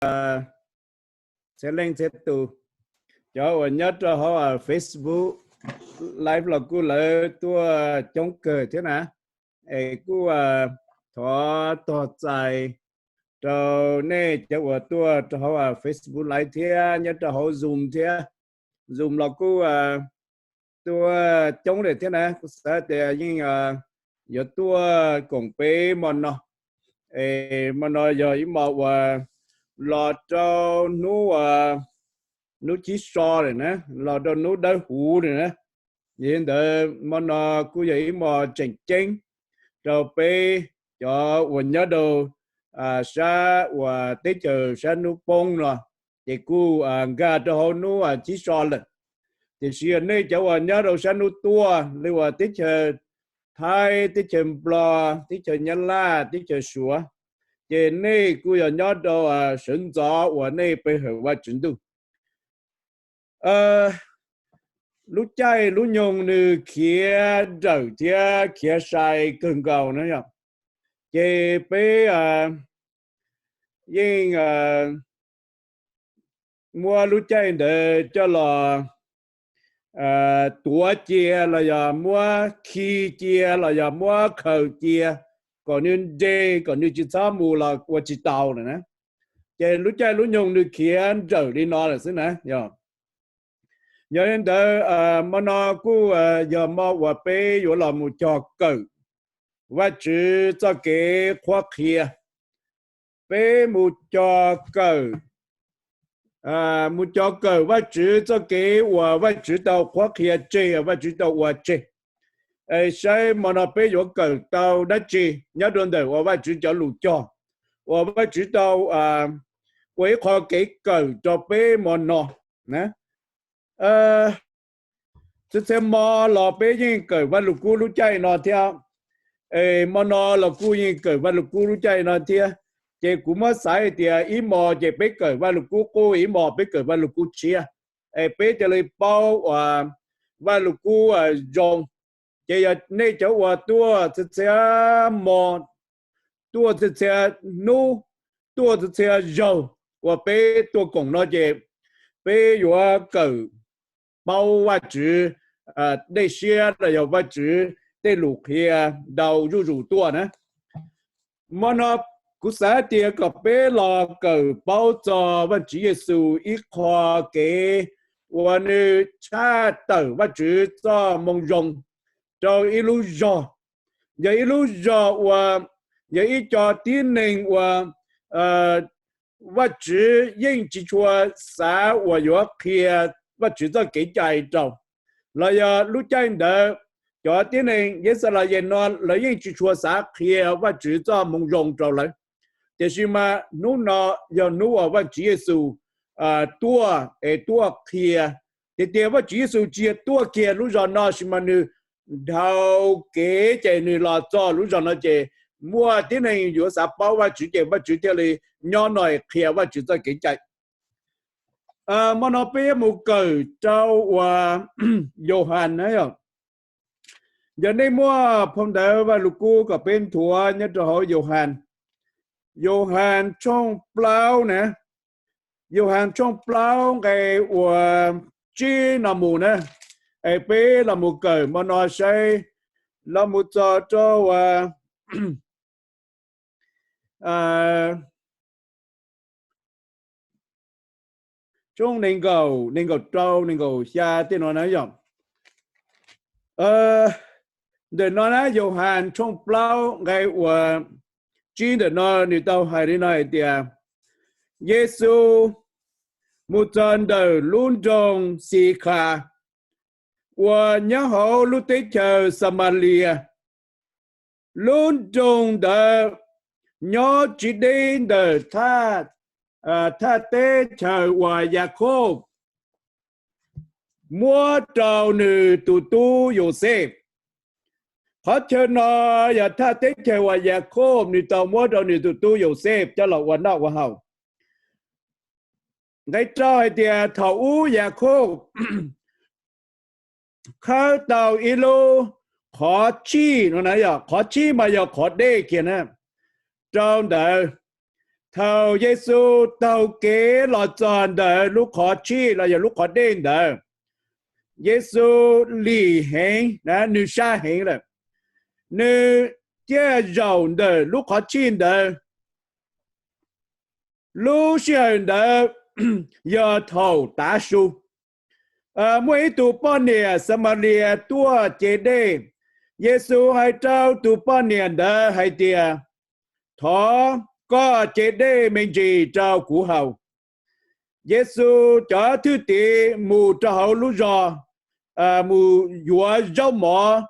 txhia leej txhia tus, cov uas nyob rau hauv Facebook Live los kuj lawv tuaj coob kawg thiab na. Es kuj thov tos txais rau nej cov uas tuaj rau hauv Facebook Live thiab nyob rau hauv Zoom thiab. Zoom los kuj tuaj coob lawm thiab na, kuv xav tias yeej yuav tuaj koom peb hmo no. Es hmo no yog ib hmo uas los rau hnub, hnub chiv so lawm na, los rau hnub dawb huv lawm na. Yog li ntawd hmo no kuj yog ib hmo tseem ceeb rau peb cov uas nyob rau sab uas teb chaws sab hnub poob no, ces kuj nkag rau hauv hnub chiv so lawm. Tiam sis nej cov uas nyob rau sab hnub tuaj li uas teb chaws Thaib, teb chaws Nplog, teb chaws Nyab Laj, teb chaws Suav, ces nej kuj yog nyob rau sawv ntxov uas nej pe hawm Vajtswv ntuj. Lub caij lub nyoog nws khiav nrawm thiab khiav sai kawg nkaus na yom. Ces peb yeej muab lub caij ntawd coj los tuav cia los yog muab khi cia los yog muab khaws cia kom nws nres, kom nws tsis txhob mus los ua tsis tau lawm na. Ces lub caij lub nyoog nws khiav nrawm li no lawm xwb na. Yog li ntawd hmo no kuj yog hmo uas peb yuav los mus cog kawm Vajtswv txoj kev qhuab qhia. Peb mus cog kawm, mus cog kawm Vajtswv txoj kev uas Vajtswv tau qhuab qhia tseg, Vajtswv tau ua tseg. Saib hmo no peb yuav kawm tau dab tsi nyob rau ntawm uas Vajtswv cov lus cog uas Vajtswv tau ua ib qho kev kawm rau peb hmo no. Txhia txhia hmo los peb yeej kawm Vajluskub lub caij no thiab. Es hmo no los kuj yeej kawm Vajluskub lub caij no thiab. Ces kuv muab xaiv hais tias ib hmo ces peb kawm Vajluskub qub, ib hmo peb kawm Vajluskub tshiab. Es peb thiaj li paub uas Vajluskub zoo. Ces yog nej cov uas tuaj txhia txhia hmo, tuaj txhia txhia hnub, tuaj txhia txhia zaug uas peb tuaj koom no ces peb yuav kawm paub Vajtswv dej siab los yog Vajtswv tej lus qhia ntau zuj zus tuaj na. Hmo no kuv xav tias kom peb los kawm paub txog Vajtswv Yexus ib qho kev uas nws tshaj tawm Vajtswv txoj moo zoo rau ib lub zog. Yog ib lub zog uas yog ib co tib neeg uas Vajtswv yeej tsis tshua xav uas yuav qhia Vajtswv txoj kev cai rau, los yog lub caij ntawd cov tib neeg Yixalayees no lawv yeej tsis tshua xav qhia Vajtswv txoj moo zoo rau lawv. Tiam sis mas hnub no yog hnub uas Vajtswv Yexus tuaj es tuaj qhia. Tiag tiag Vajtswv Yexus tsis yog tuaj kiag lub zog no, sis mas nws dhau kev ces nws los txog lub zog no ces muaj tib neeg yuav xav paub Vajtswv ces Vajtswv thiaj li nyob no qhia Vajtswv txoj kev cai. Hmo no peb yuav mus kawm rau uas Yauhas na. Yog nej muaj phau ntawv Vajluskub kom peb nthuav nyob rau hauv Yauhas, Yauhas tshooj plaub na, Yauhas tshooj plaub nqe uas tsib no mus na. Es peb los mus kawm hmo no saib, los mus txog rau uas tshooj nees nkaum, nees nkaum rau, nees nkaum xya tej no na yom. Ntawm no na, Yauhas tshooj plaub nqe uas tsib ntawm no nws tau hais li no hais tias, Yexus mus txog ntawm lub nroog Xikhas uas nyob hauv lub teb chaws Xamalias. Lub nroog ntawd nyob tsis deb ntawm thaj teb chaws uas Yakhob muab rau nws tus tub Yauxej. Qhov chaw no yog thaj teb chaws uas Yakhob nws tau muab rau nws tus tub Yauxej coj los ua noj ua haus. Nqe rau hais tias thaum ub Yakhob khawb tau ib lub qhov tshij no na, yog qhov tshij mas yog qhov dej kiag na, rau ntawd. Thaum Yexus taug kev los txog ntawm lub qhov tshij los yog lub qhov dej ntawd, Yexus lim heev, nws sab heev lawm, nws thiaj zaum ntawm lub qhov tshij ntawd. Lub sij hawm ntawd yog thaum tav su. Muaj ib tug poj niam Xamalias tuaj ce dej. Yexus hais rau tus poj niam ntawd hais tias, Thov koj ce dej me ntsis rau kuv haus. Yexus cov thwj tim mus rau hauv lub zos, mus yuav zaub mov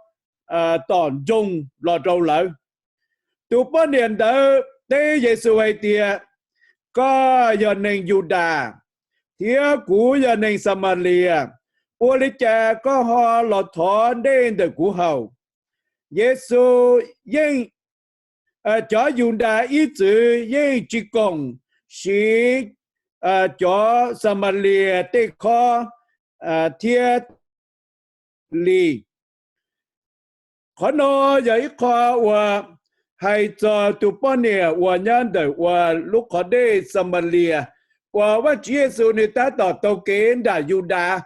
tom nroog los rau lawv. Tus poj niam ntawd teb Yexus hais tias, Koj yog neeg Yudas, thiab kuv yog neeg Xamalias. Ua li cas koj ho los thov dej ntawm kuv haus? Yexus yeej, cov Yudas ib txwm yeej tsis koom siv cov Xamalias tej khob thiab li. Qhov no yog ib qho uas hais txog tus poj niam uas nyob ntawm uas lub qhov dej Xamalias, uas Vajtswv Yexus nws tab tom taug kev nram Yudas,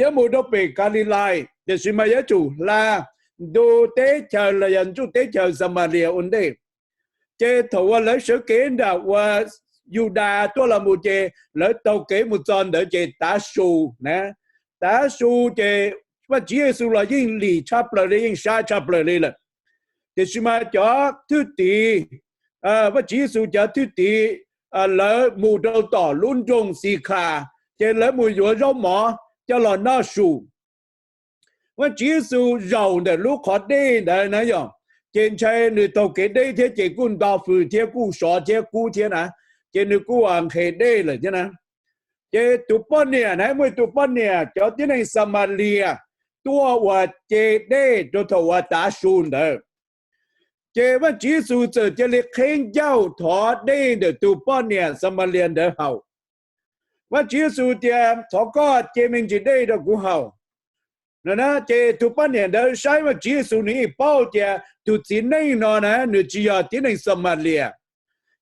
yuav mus rau pem Kalilais, tiam sis mas yuav tsum hla ntu teb chaws los yog ntuj teb chaws Xamalias ua ntej. Ces thaum uas lawv sawv kev nram uas Yudas tuaj los mus ces lawv taug kev mus txog ntawd ces tav su na, tav su ces Vajtswv Yexus los yeej lim tshaj plaws li, yeej sab tshaj plaws li lawm. Tiam sis mas cov thwj tim, Vajtswv Yexus cov thwj tim, lawv mus rau tom lub nroog Xikhas, ces lawv mus yuav zaub mov coj los noj su. Vajtswv Yexus zaum ntawm lub qhov dej ntawd na yog, ces ntshai nws taug kev deb thiab ces kuj nto fws thiab kuj sov thiab kub thiab na, ces nws kuj nqhes dej lawm thiab na. Ces tus poj niam na, muaj tus poj niam cov tib neeg Xamalias tuaj uas ce dej rau thaum uas tav su ntawd. Ces Vajtswv Yexus txawm cia li qheb ncauj thov dej ntawm tus poj niam Xamalias ntawd haus. Vajtswv Yexus tias, Thov koj ce me ntsis dej rau kuv haus. Ces tus poj niam ntawd saib Vajtswv Yexus nws yeej paub tias tus txiv neej no na nws tsis yog tib neeg Xamalias,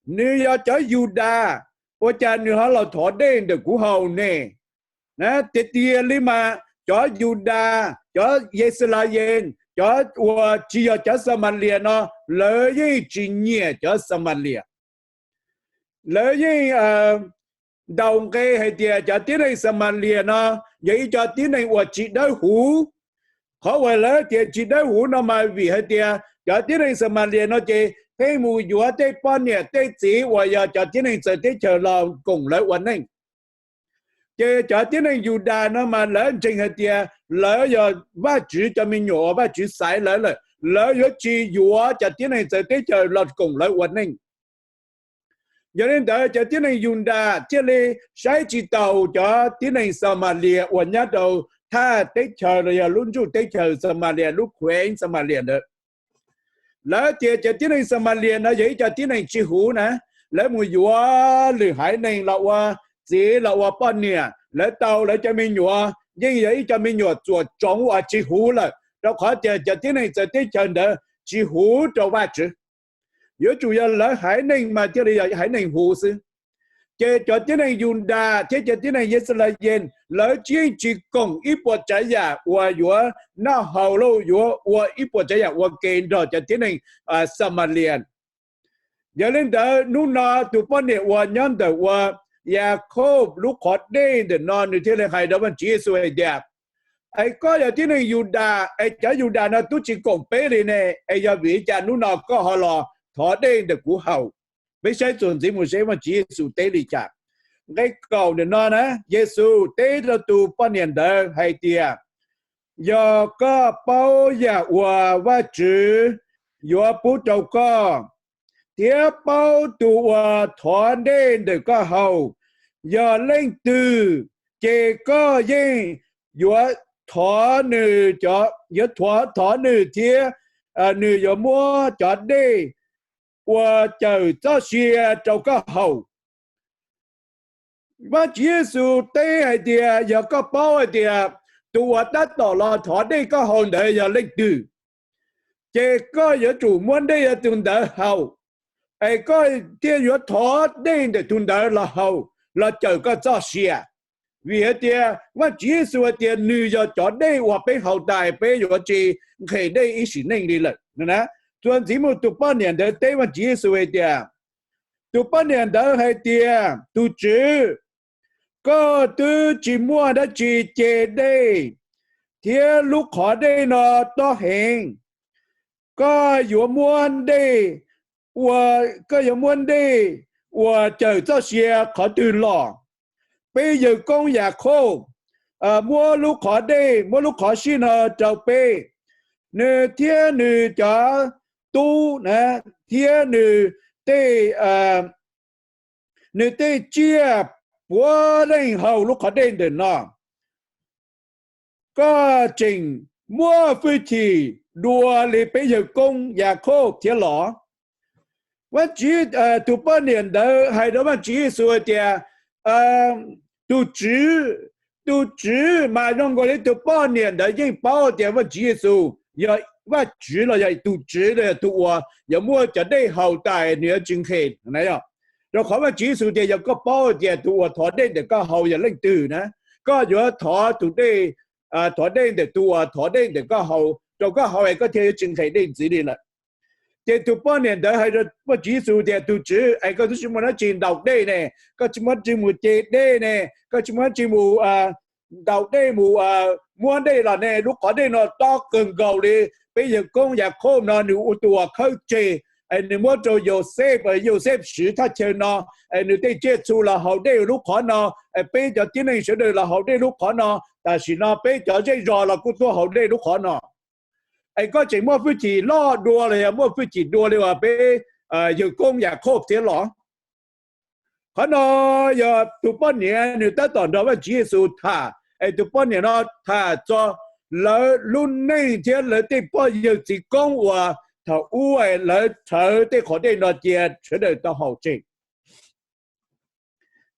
nws yog cov Yudas, ua cas nws ho los thov dej ntawm kuv haus ne? Tiag tiag li mas cov Yudas, cov Yixalayees, cov uas tsis yog cov Xamalias no, lawv yeej tsis nyiam cov Xamalias. Lawv yeej ntaus nqe hais tias cov tib neeg Xamalias no yog ib co tib neeg uas tsis dawb huv. Qhov uas lawv tias tsis dawb huv no mas vim hais tias cov tib neeg Xamalias no ces pheej mus yuav tej poj niam tej txiv uas yog cov tib neeg txawv teb chaws los koom lawv ua neej. Ces cov tib neeg Yudas no mas lawv ntseeg hais tias lawv yog Vajtswv cov me nyuam uas Vajtswv xaiv lawv lawm, lawv yuav tsis yuav cov tib neeg txawv teb chaws los koom lawv ua neej. Yog li ntawd cov tib neeg Yudas thiaj li saib tsis taus cov tib neeg Xamalias uas nyob rau thaj teb chaws los yog lub ntuj teb chaws Xamalias, lub khuev Xamalias ntawd. Lawv tias cov tib neeg Xamalias no yog ib co tib neeg tsis huv na, lawv mus yuav lwm haiv neeg los ua txiv los ua poj niam, lawv tau lawv cov me nyuam yeej yog ib co me nyuam txuas tsoov uas tsis huv lawm, rau qhov tias cov tib neeg txawv teb chaws ntawd tsis huv rau Vajtswv. Yuav tsum yog lawv haiv neeg mas thiaj li yog haiv neeg huv xwb. Ces cov tib neeg Yudas thiab cov tib neeg Yixalayees lawv tsis yeej tsis koom ib puas tsav yam uas yuav noj haus los yuav ua ib puas tsav yam ua ke nrog cov tib neeg Xamalias. Yog li ntawd hnub no tus poj niam uas nyob ntawm uas Yakhob lub qhov dej ntawm no nws thiaj li hais rau Vajtswv Yexus hais tias, Es koj yog tib neeg Yudas es cov Yudas no twb tsis koom peb li ne, es yog vim li cas hnub no koj ho los thov dej ntawm kuv haus? Peb saib txuas ntxiv mus seb Vajtswv Yexus teb li cas. Nqe kaum ntawm no na, Yexus teb rau tus poj niam ntawd hais tias, Yog koj paub yam uas Vajtswv yuav pub rau koj, thiab paub tus uas thov dej ntawm koj haus yog leej twg, ces koj yeej yuav thov nws, yuav thov nws thiab nws yuav muab cov dej uas cawm txoj sia rau koj haus. Vajtswv Yexus teb hais tias yog koj paub hais tias tus uas tab tom los thov dej koj haus ntawd yog leej twg, ces koj yuav tsum muab dej rau tus ntawd haus. es koj thiaj yuav thov dej ntawm tus ntawd los haus, los cawm koj txoj sia. Vim hais tias Vajtswv Yexus hais tias nws yog cov dej uas peb haus tas peb yuav tsis nqhis dej ib sim neej li lawm. Txuas ntxiv mus tus poj niam ntawd teb Vajtswv Yexus hais tias, tus poj niam ntawd hais tias, Tus Tswv, koj twb tsis muaj dab tsi ce dej, thiab lub qhov dej no tob heev. Koj yuav muab dej, koj yuav muab dej uas cawm txoj sia qhov twg los? Peb yawg koob Yakhauj muab lub qhov dej, muab lub qhov sij no rau peb, nws thiab nws cov tub thiab nws tej, nws tej tsiaj puav leej haus lub qhov dej ntawm no. Koj tseem muaj hwj chim dua li peb yawg koob Yakhauj thiab los? Vajtswv, tus poj niam ntawd hais rau Vajtswv Yexus hais tias, Tus Tswv, tus Tswv. Mas zoo nkaus li tus poj niam ntawd yeej paub tias Vajtswv Yexus yog Vajtswv los yog tus Tswv, los yog tus uas yog muaj cov dej haus tas nws yuav tsis nqhis. Rau qhov Vajtswv Yexus tias yog koj paub tias tus uas thov dej ntawm koj haus yog leej twg na, koj yuav thov tus dej, thov dej ntawm tus uas thov dej ntawm koj haus rau koj haus es koj thiaj yuav tsis nqhis dej ntxiv li lawm. Ces tus poj niam ntawd hais rau Vajtswv Yexus tias, Tus Tswv, es koj twb tsis muaj dab tsi ntaus dej ne, koj tsis muaj dab tsi mus ce dej ne, koj tsis muaj dab tsi mus ntaus dej mus muab dej los ne, lub qhov dej no tob kawg nkaus li. Peb yawg koob Yakhauj no nws ua tus uas khawb tseg, es nws muab rau Yauxej, Yauxej siv thaj chaw no, es nws tej tsiaj txhu los haus dej lub qhov no, es peb cov tib neeg sawv daws los haus dej lub qhov no, tam sim no peb cov zej zos los kuj tuaj haus dej lub qhov no. Es koj tseem muaj hwj chim loj dua los yog muaj hwj chim dua li uas peb yawg koob Yakhauj thiab los? Qhov no yog tus poj niam nws tab tom nrog Vajtswv Yexus tham, es tus poj niam no tham txog lawv lub neej thiab lawv tej poj yawg txiv koob uas thaum ub lawv rhawv tej qhov dej no cia sawv daws tau haus tseg.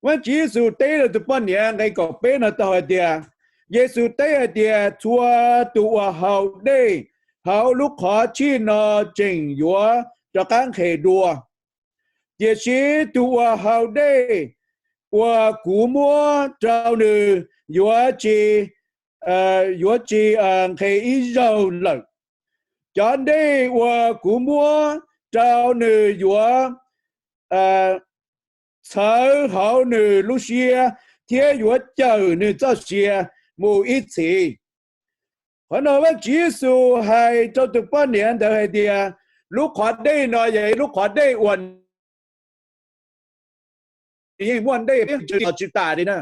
Vajtswv Yexus teb rau tus poj niam nqe kaum peb no tau hais tias, Yexus teb hais tias, Txhua tus uas haus dej hauv lub qhov tshij no tseem yuav rov qab nqhis dua, tiam sis tus uas haus dej uas kuv muab rau nws yuav tsis, yuav tsis nqhis ib zaug lawm. Cov dej uas kuv muab rau nws yuav txhawv hauv nws lub siab thiab yuav cawm nws txoj sia mus ib txhis. Qhov no Vajtswv Yexus hais rau tus poj niam ntawd hais tias, lub qhov dej no yog ib lub qhov dej uas nws yeej muaj dej peb tsis tas li na.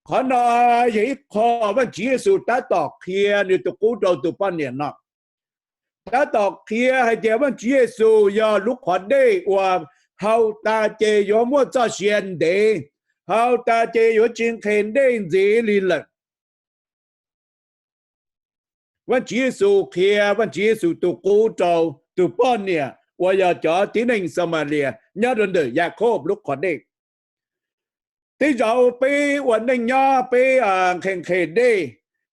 Qhov no yog ib qho Vajtswv Yexus tab tom qhia nws tus qub rau tus poj niam no. Tab tom qhia hais tias Vajtswv Yexus yog lub qhov dej uas haus tas ces yuav muaj txoj sia ntev, haus tas ces yuav tsis nqhis dej ntxiv li lawm. Vajtswv Yexus qhia Vajtswv Yexus tus qub rau tus poj niam uas yog cov tib neeg Xamalis nyob rau ntawm Yakhauj lub qhov dej. Tej zaum peb ua neej nyob peb nqhis nqhis dej,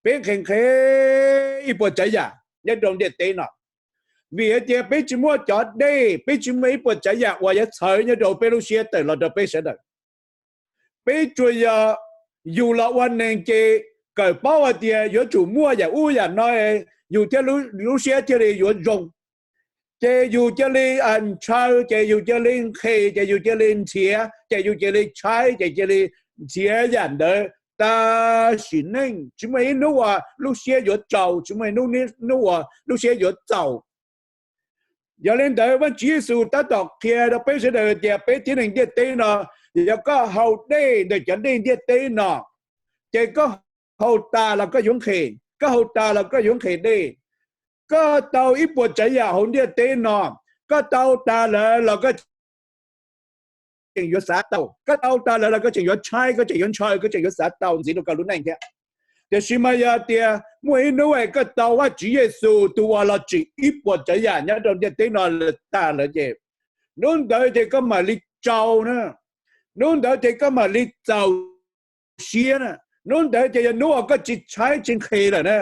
peb nqhis nqhis ib puas tsav yam nyob rau ntiaj teb no. Vim hais tias peb tsis muaj cov dej, peb tsis muaj ib puas tsav yam uas yuav txhawv nyob rau peb lub siab tawm los rau peb sawv daws. Peb tsuas yog yus los ua neeg ces kawm paub hais tias yuav tsum muaj yam ub yam no, yus thiaj, lub siab thiaj li yuav zoo. Ces yus cia li ntshaw, ces yus cia li nqhis, ces yus cia li nrhiav, ces yus cia li tshaib, ces cia li nrhiav yam ntawd tas sim neej, tsis muaj ib hnub uas lub siab yuav tsaus, tsis muaj ib hnub uas lub siab yuav txaus. Yog li ntawd Vajtswv Yexus tab tom qhia rau peb sawv daws tias peb tib neeg ntiaj teb no, yog koj haus dej ntawm cov dej ntiaj teb no, ces koj haus tas los koj yuav nqhis, koj haus tas los koj yuav nqhis dej. Koj tau ib puas tsav yam hauv ntiaj teb no, koj tau tas lawm los koj tseem yuav xav tau, koj tau tas lawm los koj tseem yuav tshaib, koj tseem yuav ntshaw, koj tseem yuav xav tau ntxiv rau koj lub neej thiab. Tiam sis mas yog tias muaj ib hnub es koj tau Vajtswv Yexus tus uas los tsim ib puas tsav yam nyob rau ntiaj teb no tag lawm ces hnub ntawd ces koj mam li tsau na. Hnub ntawd ces koj mam li txaus siab na. Hnub ntawd ces yog hnub uas koj tsis tshaib tsis nqhis lawm na.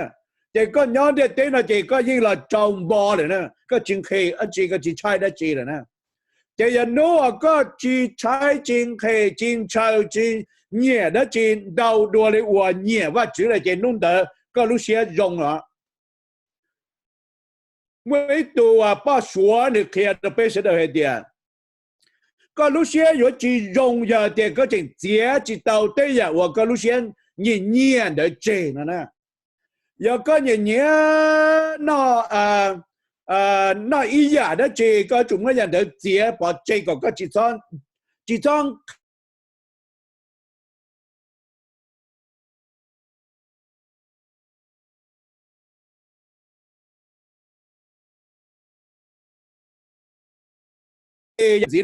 Ces koj nyob ntiaj teb no ces koj yeej los tsau npo lawm na, koj tsis nqhis dab tsi, koj tsis tshaib dab tsi lawm na. Ces yog hnub uas koj tsis tshaib tsis nqhis tsis ntshaw tsis nyiam dab tsi ntau dua li uas nyiam Vajtswv lawm ces hnub ntawd koj lub siab zoo os. Muaj ib tug poj suav nws qhia rau peb sawv daws hais tias koj lub siab yuav tsis zoo yog tias koj tseem txiav tsis tau tej yam uas koj lub siab nyiam nyiam ntawd tseg no na. Yog koj nyiam nyiam noj, noj ib yam dab tsi koj yuav tsum muab yam ntawd txiav pov tseg kom koj tsis txhob ntxiv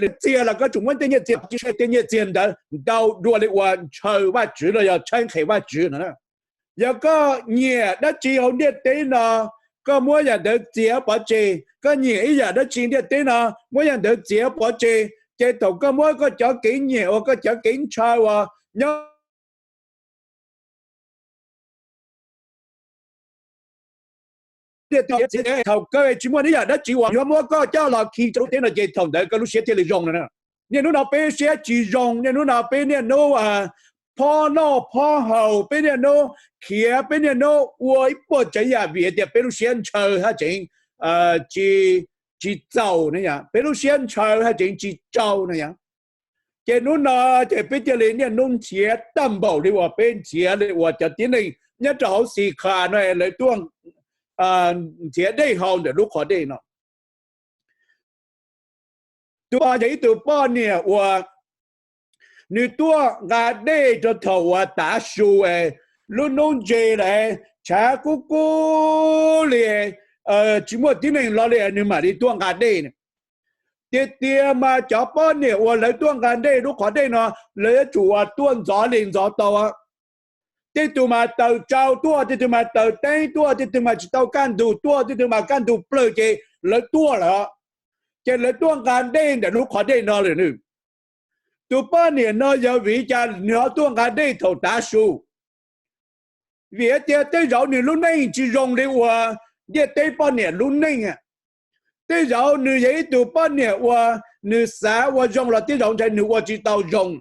li. Txiag los koj tsum muab tej nyiaj txiag, tej nyiaj txiag ntawd ntau dua li uas ntshaw Vajtswv los yog tshaib nqhis Vajtswv no. Yog koj nyiam dab tsi hauv ntiaj teb no, koj muab yam ntawd txiav pov tseg. Koj nyiam ib yam dab tsi ntiaj teb no, muab yam ntawd txiav pov tseg, ces thaum koj muab koj cov kev nyiam uas koj cov kev ntshaw uas nyob thaum kawg tsis muaj ib yam dab tsi uas yuav muab koj coj los khi rau lub teb no ces thaum ntawd koj lub siab thiaj li zoo no. Niaj hnub no peb siab tsis zoo, niaj hnub no peb niaj hnub phob noj phob haus, peb niaj hnub khiav, peb niaj hnub ua ib puas tsav yam vim tias peb lub siab ntshaw haj tseem tsis txaus ne yom, peb lub siab ntshaw haj tseem tsis tsau ne yom. Ces hnub no ces peb thiaj li niaj hnub nrhiav tag npaum li uas peb nrhiav li uas cov tib neeg nyob rau hauv Xikha no lawv tuaj nrhiav dej haus ntawm lub qhov dej no. Tus no yog ib tug poj niam uas nws tuaj nqa dej rau thaum uas tav su, lub hnub ntse lawm, tshav kub kub li, tsis muaj tib neeg los li nws mam li tuaj nqa dej. Tiag tiag mas cov poj niam uas lawv tuaj nqa dej lub qhov dej no, lawv yuav tsum uas tuaj ntxov li ntxov tau. Tej tug mas taws tsau tuaj, tej tug mas taws teeb tuaj, tej tug mas tsis tau kaj ntug tuaj, tej tug mas kaj ntug plawg ces lawv tuaj lawm. Ces lawv tuaj nqa dej ntawm lub qhov dej no lawm. Tus poj niam no yog vim li cas nws ho tuaj nqa dej thaum tav su? Vim tias tej zaum nws lub neej tsis zoo li uas ntiaj teb poj niam lub neej. Tej zaum nws yog ib tug poj niam uas nws xav ua zoo los tej zaum ntshai nws ua tsis tau zoo.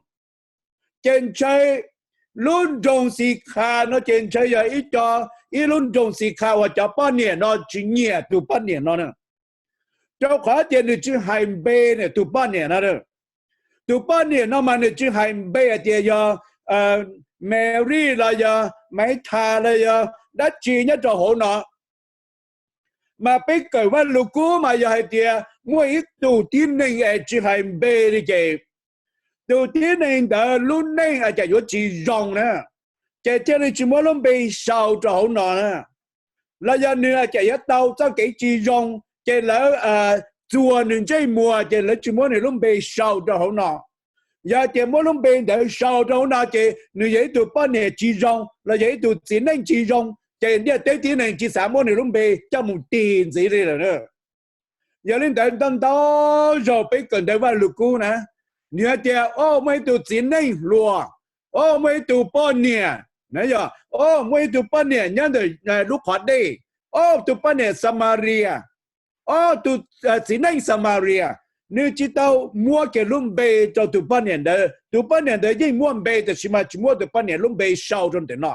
Ces ntshai lub nroog Xikha no ces ntshai yog ib co, ib lub nroog Xikha uas cov poj niam no tsis nyiam tus poj niam no na. Rau qhov tias nws tsis hais npe tus poj niam no. Tus poj niam no mas nws tsis hais npe hais tias yog Mary los yog Maiv Thas los yog dab tsi nyob rau hauv no. Mas peb kawm Vajluskub mas yog hais tias muaj ib tug tib neeg es tsis hais npe li ces tus tib neeg ntawd lub neej cas yuav tsis zoo na, ces thiaj li tsis muab lub npe sau rau hauv no na. Los yog nws cas yuav tau txoj kev tsis zoo, ces lawv txuas nws ntsej muag ces lawv tsis muab nws lub npe sau rau hauv no. Yog tias muab lub npe ntawd sau rau hauv no ces nws yog ib tug poj niam tsis zoo los yog ib tug txiv neej tsis zoo, ces ntiaj teb tib neeg tsis xav muab nws lub npe coj mus tig ntxiv li lawm. Yog li ntawd ntau ntau zaus peb kawm ntawv Vajluskub na, nws hais tias o muaj ib tug txiv neej hluas, o muaj ib tug poj niam, o muaj ib tug poj niam nyob ntawm lub qhov dej, o tus poj niam Xamarias, o tus txiv neej Xamarias, nws tsis tau muab kiag lub npe rau tus poj niam ntawd. Tus poj niam ntawd yeej muaj npe tab sis mas tsis muab tus poj niam lub npe sau rau ntawm no.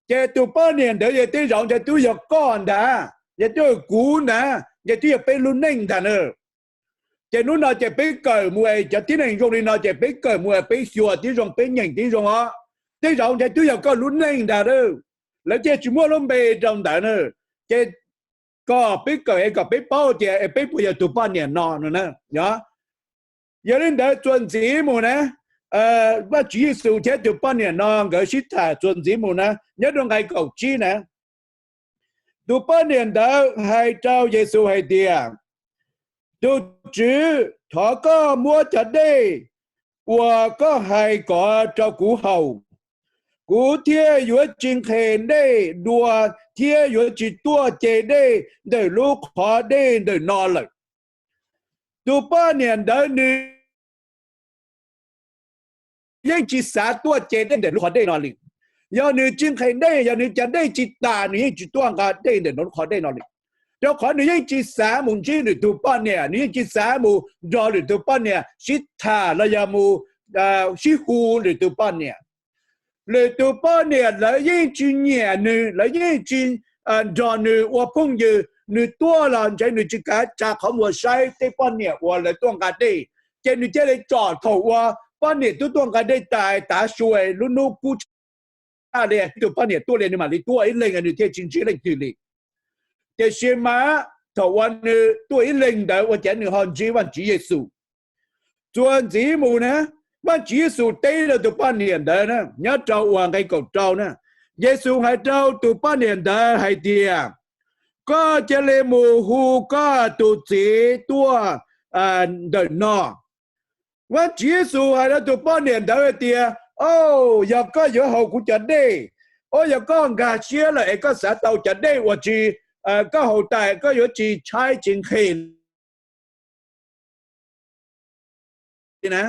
Ces tus poj niam ntawd yog tej zaum ntshe twb yog koj ntag, yog twb yog kuv ntag, ntshe twb yog peb lub neej ntag na. Ces hnub no ces peb kawm mus es cov tib neeg zoo li no ces peb kawm mus es peb xyuas tib zoo peb nyeem tib zoo os. Tej zaum ntshe twb yog koj lub neej ntag, lawv thiaj tsis muab lub npe rau ntawd na. Ces kom peb kawm es kom peb paub tias es peb puas yog tus poj niam no no na. Yog li ntawd txuas ntxiv mus na, Vajtswv Yexus thiab tus poj niam no nkawd sib tham txuas ntxiv mus na, nyob rau nqai kaum tsib na. Tus poj niam ntawd hais rau Yexus hais tias, Tus Tswv, thov koj muab cov dej uas koj hais ko rau kuv haus. kuv thiaj yuav tsis nqhis dej dua thiab yuav tsis tuaj ce dej ntawm lub qhov dej ntawm no lawm. Tus poj niam ntawd nws yeej tsis xav tuaj ce dej ntawm lub qhov dej no li. Yog nws tsis nqhis dej, yog nws cov dej tsis tas, nws yeej tsis tuaj nqa dej ntawm lub qhov dej no li. Rau qhov nws yeej tsis xav mus ntsib lwm tus poj niam, nws yeej tsis xav mus nrog lwm tus poj niam sib tham los yog mus sib hu lwm tus poj niam. Lwm tus poj niam lawv yeej tsis nyiam nws, lawv yeej tsis nrog nws ua phooj ywg, nws tuaj los ntshe nws tsis kav tsa qhov muag saib tej poj niam uas lawv tuaj nqa dej, ces nws thiaj li tsom thaum uas poj niam twb tuaj nqa dej tas, tav su lub hnub kub tshaj li, tus poj niam tuaj li nws mam li tuaj ib leeg, nws thiaj tsis ntsib leej twg li. Tiam sis mas thaum uas nws tuaj ib leeg ntawd ua cas nws ho ntsib Vajtswv Yexus. Txuas ntxiv mus na, Vajtswv Yexus teb rau tus poj niam ntawd na, nyob rau uas nqe kaum rau na, Yexus hais rau tus poj niam ntawd hais tias, koj cia li mus hu koj tus txiv tuaj ntawm no. Vajtswv Yexus hais rau tus poj niam ntawd hais tias, o, yog koj yuav haus kuv cov dej, o, yog koj nkag siab lawm es koj xav tau cov dej uas tsis, koj haus tas koj yuav tsis tshaib tsis nqhis li na,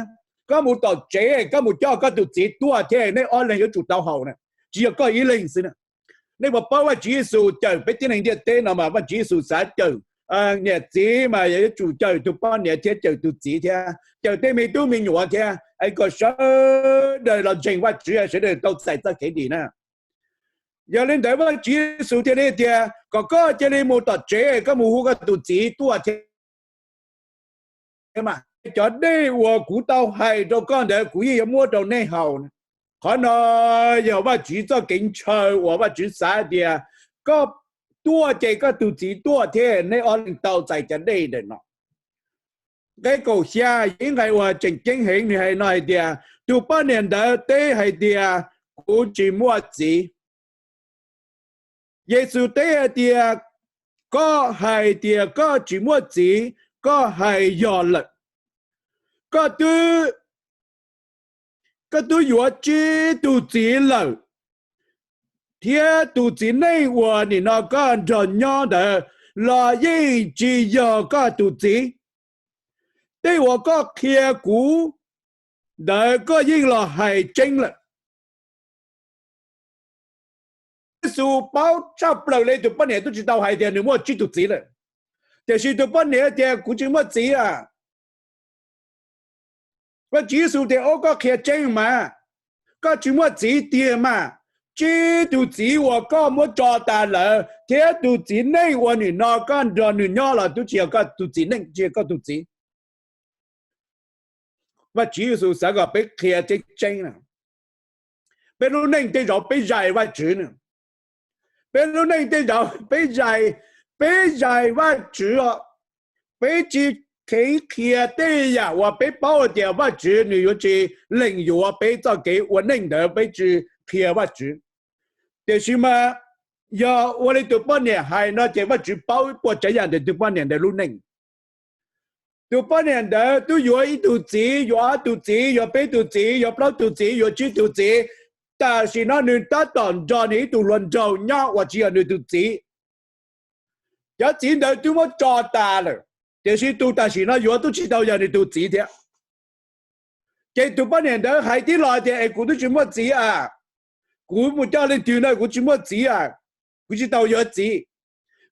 koj mus tom tsev, koj mus coj koj tus txiv tuaj thiab nej ob leeg yuav tsum tau haus na, tsis yog koj ib leeg xwb na. Nej puas paub Vajtswv Yexus cawm peb tib neeg ntiaj teb no mas Vajtswv Yexus xav cawm niam txiv mas yuav tsum cawm tus poj niam thiab cawm tus txiv thiab cawm tej me tub me nyuam thiab es kom sawv daws los ntseeg Vajtswv, sawv daws tau txais txoj kev dim na. Yog li ntawd Vajtswv Yexus thiaj li tias kom koj cia li mus tom tsev, koj mus hu koj tus txiv tuaj thiab mas cov dej uas kuv tau hais rau koj ntawd kuv yeej yuav muab rau nej haus. Qhov no yog Vajtswv txoj kev ntshaw uas Vajtswv xav tias koj tuaj ces koj tus txiv tuaj thiab nej ob leeg tau txais cov dej ntawm no. Nqe kaum xya yog ib nqe uas tseem ceeb heev, nws hais no hais tias, tus poj niam ntawd teb hais tias, kuv tsis muaj txiv. Yexus teb hais tias, koj hais tias koj tsis muaj txiv, koj hais yog lawm. Koj twb, koj twb yuav tsib tus txiv lawm, thiab tus txiv neej uas nim no koj nrog nyob ntawd los yeej tsis yog koj tus txiv. Tej uas koj qhia kuv ntawd koj yeej los hais tseeb lawm. Yexus paub tshaj plaws li tus poj niam twb tsis tau hais tias nws muaj tsib tus txiv lawm, tiam sis tus poj niam tias kuv tsis muaj txiv a. Vajtswv Yexus tias, o, koj qhia tseeb mas, koj tsis muaj txiv tiag mas. Tsib tus txiv uas koj muab tso tas lawm thiab tus txiv neej uas nim no koj nrog nws nyob los twb tsis yog koj tus txiv neej, tsis yog koj tus txiv. Vajtswv Yexus xav kom peb qhia tseeb tseeb na. Peb lub neej tej zaum peb zais Vajtswv na. Peb lub neej tej zaum peb zais, peb zais Vajtswv os. Peb tsis kheev qhia tej yam uas peb paub tias Vajtswv nws yuav tsis lees yuav peb txoj kev ua neej ntawd, peb tsis qhia Vajtswv. Tiam sis mas yog ua li tus poj niam hais no ces Vajtswv paub ib puas tsav yam ntawm tus poj niam ntawd lub neej. Tus poj niam ntawd twb yuav ib tug txiv, yuav ob tug txiv, yuav peb tug txiv, yuav plaub tug txiv, yuav tsib tug txiv. Tam sim no nws tab tom nrog nws ib tug hluas nraug nyob uas tsis yog nws tus txiv. Cov txiv ntawd twb muab tso tas lawm, tiam sis tus tam sim no yuav twb tsis tau yog nws tus txiv thiab. Ces tus poj niam ntawd hais tib los tias, es kuv twb tsis muaj txiv a, kuv mus coj leej twg na, kuv tsis muaj txiv a, kuv tsis tau yuav txiv.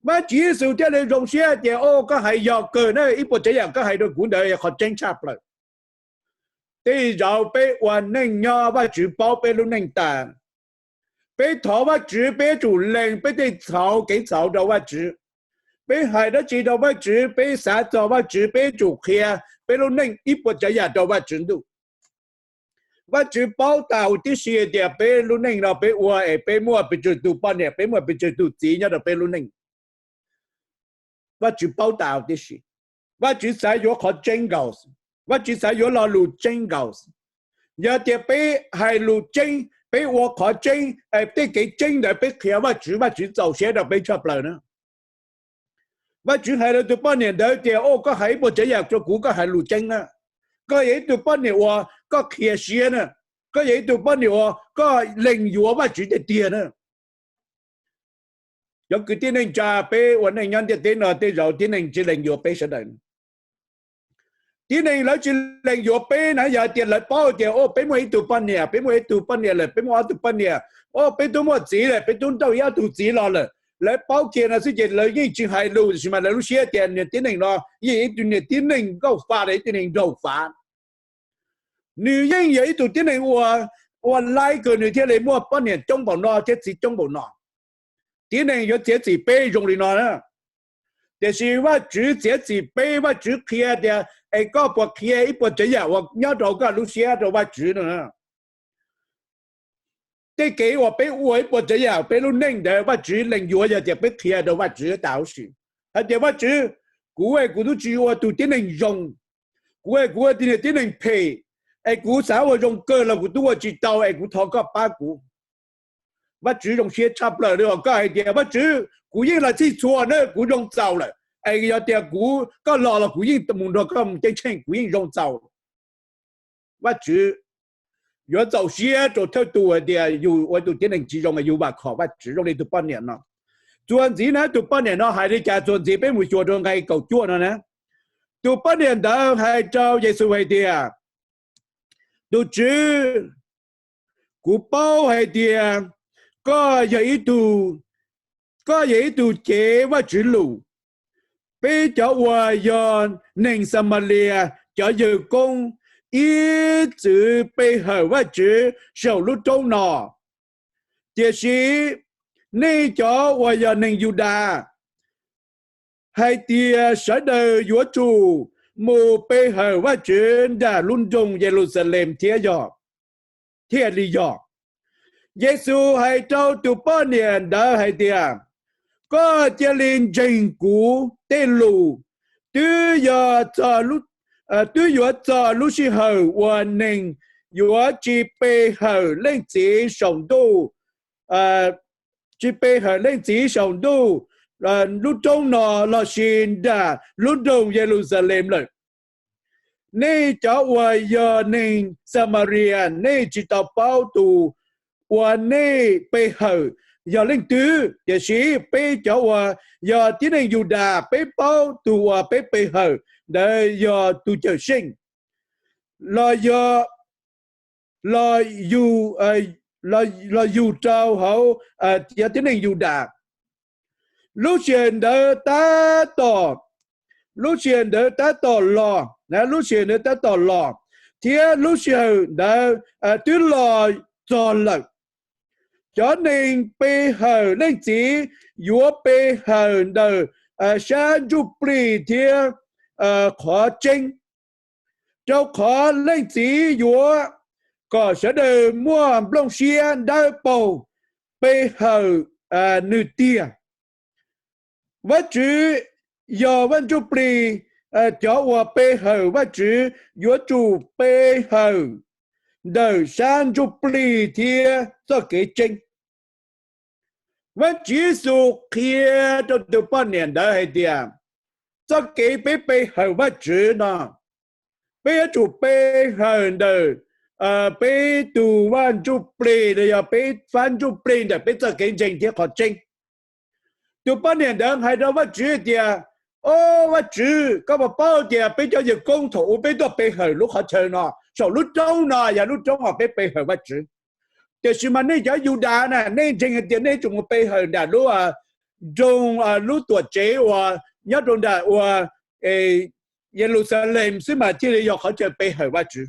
Vajtswv Yexus thiaj li zoo siab tias, o, koj hais yog kawg na, ib puas tsav yam koj hais rau kuv ntawd yog qhov tseeb tshaj plaws. Tej zaum peb ua neej nyob Vajtswv paub peb lub neej tas. Peb thov Vajtswv peb yuav tsum lees peb tej txhaum kev txhaum rau Vajtswv. Peb hais dab tsi rau Vajtswv, peb xav txog Vajtswv, peb yuav tsum qhia peb lub neej ib puas tsav yam rau Vajtswv ntuj. Vajtswv paub tas huv tib si tias peb lub neej no peb ua es peb muaj pes tsawg tus poj niam, peb muaj pes tsawg tus txiv nyob rau peb lub neej. Vajtswv paub tas huv tib si. Vajtswv xav yuav qhov tseeb nkaus. Vajtswv xav yuav lo lus tseeb nkaus. Yog tias peb hais lus tseeb, peb ua qhov tseeb, tej kev tseeb ntawd peb qhia Vajtswv, Vajtswv txaus siab rau peb tshaj plaws na. Vajtswv hais rau tus poj niam ntawd tias, o, koj hais ib puas tsav yam rau kuv, koj hais lus tseeb na. Koj yog ib tug poj niam uas koj qhia siab na. Koj yog ib tug poj niam uas koj lees yuav Vajtswv tiag tiag na. Cov kwv tij neej tsa, peb ua neej nyob ntiaj teb no tej zaum tib neeg tsis lees yuav peb sawv daws. Tib neeg lawv tsis lees yuav peb na yog tias lawv paub tias, o, peb muaj ib tug poj niam, peb muaj ib tug poj niam lawm, peb muaj ob tug poj niam, o, peb twb muaj txiv lawm, peb twb nrauj ib ob tug txiv los lawm. Lawv paub kiag no xwb ces lawv yeej tsis hais lus, tiam sis mas lawv lub siab tias niag tib neeg no yeej ib tug niag tib neeg nkauj fa, ib tug niag nraug fa. Nws yeej yog ib tug tib neeg ua, ua laib kawg nws thiaj li muaj poj niam coob npaum no thiab txiv coob npaum no. Tib neeg yuav txiav txim peb zoo li no na. Tiam sis Vajtswv txiav txim peb, Vajtswv qhia tias, es koj puas qhia ib puas tsav yam uas nyob rau koj lub siab rau Vajtswv no? Tej kev uas peb ua ib puas tsav yam peb lub neej ntawd Vajtswv lees yuav yog tias peb qhia rau Vajtswv tas huv si hais tias, Vajtswv, kuv es kuv twb tsis ua tug tib neeg zoo, kuv es kuv ua tib neeg phem, es kuv xav ua zoo kawg los kuv twb ua tsis tau es kuv thov koj pab kuv. Vajtswv zoo siab tshaj plaws li os, koj hais tias, Vajtswv, kuv yeej los txhij txhua na, kuv zoo txaus lawm, es yog tias kuv, koj los los kuv yeej mus nrog koj mus ceeb tsheej, kuv yeej zoo txaus. Vajtswv yuav txaus siab rau thawj tug hais tias yus ua tus tib neeg tsis zoo, yus vam khom Vajtswv zoo li tus poj niam no. Txuas ntxiv na, tus poj niam no hais li cas? Txuas ntxiv peb mus xyuas rau nqe kaum cuaj no na. Tus poj niam ntawd hais rau Yexus hais tias, Tus Tswv, kuv paub hais tias koj yog ib tug, koj yog ib tug cev Vajtswv lus. Peb cov uas yog neeg Xamalia cov yawg koob ib txwm pe hawm Vajtswv saum lub roob no, tiam sis nej cov uas yog neeg Yudas hais tias sawv daws yuav tsum mus pe hawm Vajtswv nram lub nroog Yeluxalees thiab yog, thiaj li yog. Yexus hais rau tus poj niam ntawd hais tias, Koj cia li ntseeg kuv tej lus. Twb, twb yuav txog lub sij hawm uas neeg yuav tsis pe hawm Leej Txiv saum ntuj, tsis pe hawm Leej Txiv saum ntuj lub roob no lossis nram lub nroog Yeluxalees lawm. Nej cov uas yog neeg Xamaria, nej tsis tau paub tus uas nej pe hawm yog leej twg, tiam sis peb cov uas yog tib neeg Yudas, peb paub tus uas peb pe hawm ntawd yog tus Cawmseej los yog, los yug rau hauv cov tib neeg Yudas. Lub sij hawm ntawd tab tom, lub sij hawm ntawd tab tom los, lub sij hawm ntawd tab tom los, thiab lub sij hawm ntawd twb los txog lawm. Cov neeg pe hawm Leej Txiv yuav pe hawm ntawm sab ntsuj plig thiab qhov tseeb, rau qhov Leej Txiv yuav kom sawv daws muaj nplooj siab dawb paug pe hawm nws tiag. Vajtswv yog Vaj Ntsujplig, cov uas pe hawm Vajtswv yuav tsum pe hawm ntawm sab ntsuj plig thiab txoj kev tseeb. Vajtswv Yexus qhia rau tus poj niam ntawd hais tias, txoj kev peb pe hawm Vajtswv no, peb yuav tsum pe hawm ntawm peb tus Vaj Ntsujplig los yog peb Fab Ntsujplig ntawm peb txoj kev ntseeg thiab qhov tseeb. Tus poj niam ntawd hais rau Vajtswv tias, o Vajtswv, koj puas paub tias peb cov yawg koob thaum ub peb tuaj pe hawm lub qhov chaw no, saum lub roob no yog lub roob uas peb pe hawm Vajtswv. Tiam sis mas nej cov Yudas na, nej ntseeg hais tias nej yuav tsum mus pe hawm nram lub nroog, lub tuam tsev uas nyob rau nram uas Yeluxalees xwb mas thiaj li yog qhov chaw pe hawm Vajtswv.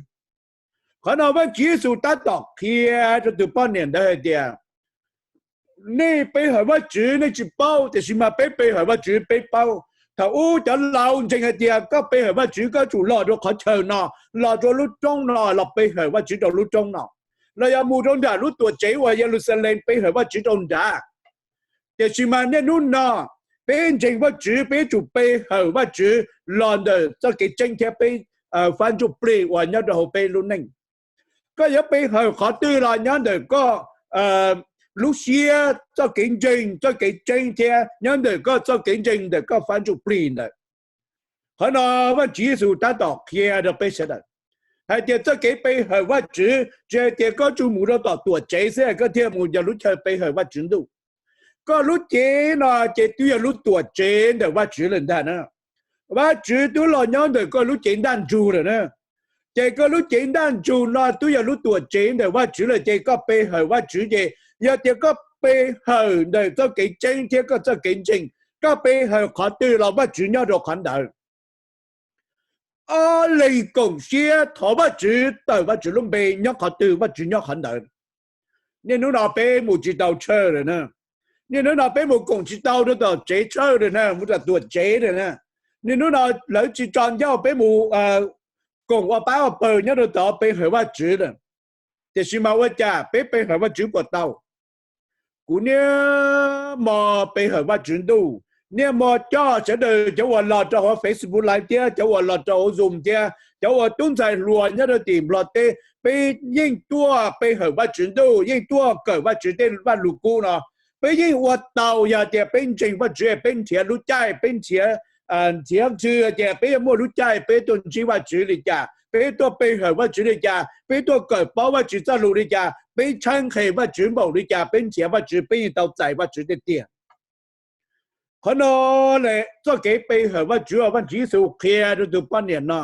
Qhov no Vajtswv Yexus tab tom qhia rau tus poj niam ntawd hais tias, nej pe hawm Vajtswv nej tsis paub, tiam sis mas peb pe hawm Vajtswv peb paub. Thaum ub cov laus ntseeg hais tias koj pe hawm Vajtswv koj yuav tsum los rau qhov chaw no, los rau lub roob no los pe hawm Vajtswv rau lub roob no, los yog mus rau nram lub tuam tsev uas Yeluxalees pe hawm Vajtswv rau nrad. Tiam sis mas niaj hnub no peb ntseeg Vajtswv peb yuav tsum pe hawm Vajtswv los ntawm txoj kev tseeb thiab peb Fab Ntsujplig uas nyob rau hauv peb lub neej. Koj yuav pe hawm qhov twg los nyob ntawm koj lub siab, txoj kev ntseeg, txoj kev tseeb thiab nyob ntawm koj txoj kev ntseeg ntawm koj Fab Ntsujplig ntawd. Qhov no Vajtswv Yexus tab tom qhia rau peb sawv daws. Hais tias txoj kev pe hawm Vajtswv tsis hais tias koj tsuas mus rau tom tuam tsev xwb koj thiaj mus yog lub chaw pe hawm Vajtswv ntuj. Koj lub cev no ces twb yog lub tuam tsev ntawm Vajtswv lawm ntag na. Vajtswv twb los nyob ntawm koj lub cev ntaj ntsug lawm na. Ces koj lub cev ntaj ntsug no twb yog lub tuam tsev ntawm Vajtswv lawm ces koj pe hawm Vajtswv ces yog tias koj pe hawm ntawm txoj kev tseeb thiab koj txoj kev ntseeg, koj pe hawm qhov twg los Vajtswv nyob rau qhov ntawd. Ob leeg koom siab thov Vajtswv tawm Vajtswv lub npe nyob qhov twg Vajtswv nyob qhov ntawd. Niaj hnub no peb mus tsis tau church lawm na. Niaj hnub no peb mus koom tsis tau rau tom tsev church lawm na, mus tom tuam tsev lawm na. Niaj hnub no lawv tsis tso ncauj peb mus koom ua pab ua pawg nyob rau tod pe hawm Vajtswv lawm. Tiam sis mas ua cas peb pe hawm Vajtswv puas tau? Kuv niaj hmo pe hawm Vajtswv ntuj, niaj hmo coj sawv daws cov uas los rau hauv Facebook Live thiab cov uas los rau hauv Zoom thiab cov uas tub ntxhais hluas nyob rau tim Nplog teb, peb yeej tuaj pe hawm Vajtswv ntuj, yeej tuaj kawm Vajtswv tej vaj lug kub no. Peb yeej ua tau yog tias peb ntseeg Vajtswv, peb nrhiav lub caij, peb nrhiav, nrhiav ntswg tias peb yuav muaj lub caij peb tuaj ntsib Vajtswv li cas, peb tuaj pe hawm Vajtswv li cas, peb tuaj kawm paub Vajtswv txoj lus li cas, peb tshawb nqhis Vajtswv npaum li cas, peb nrhiav Vajtswv peb yeej tau txais Vajtswv tiag tiag. Qhov no lawm txoj kev pe hawm Vajtswv uas Vajtswv Yexus qhia rau tus poj niam no,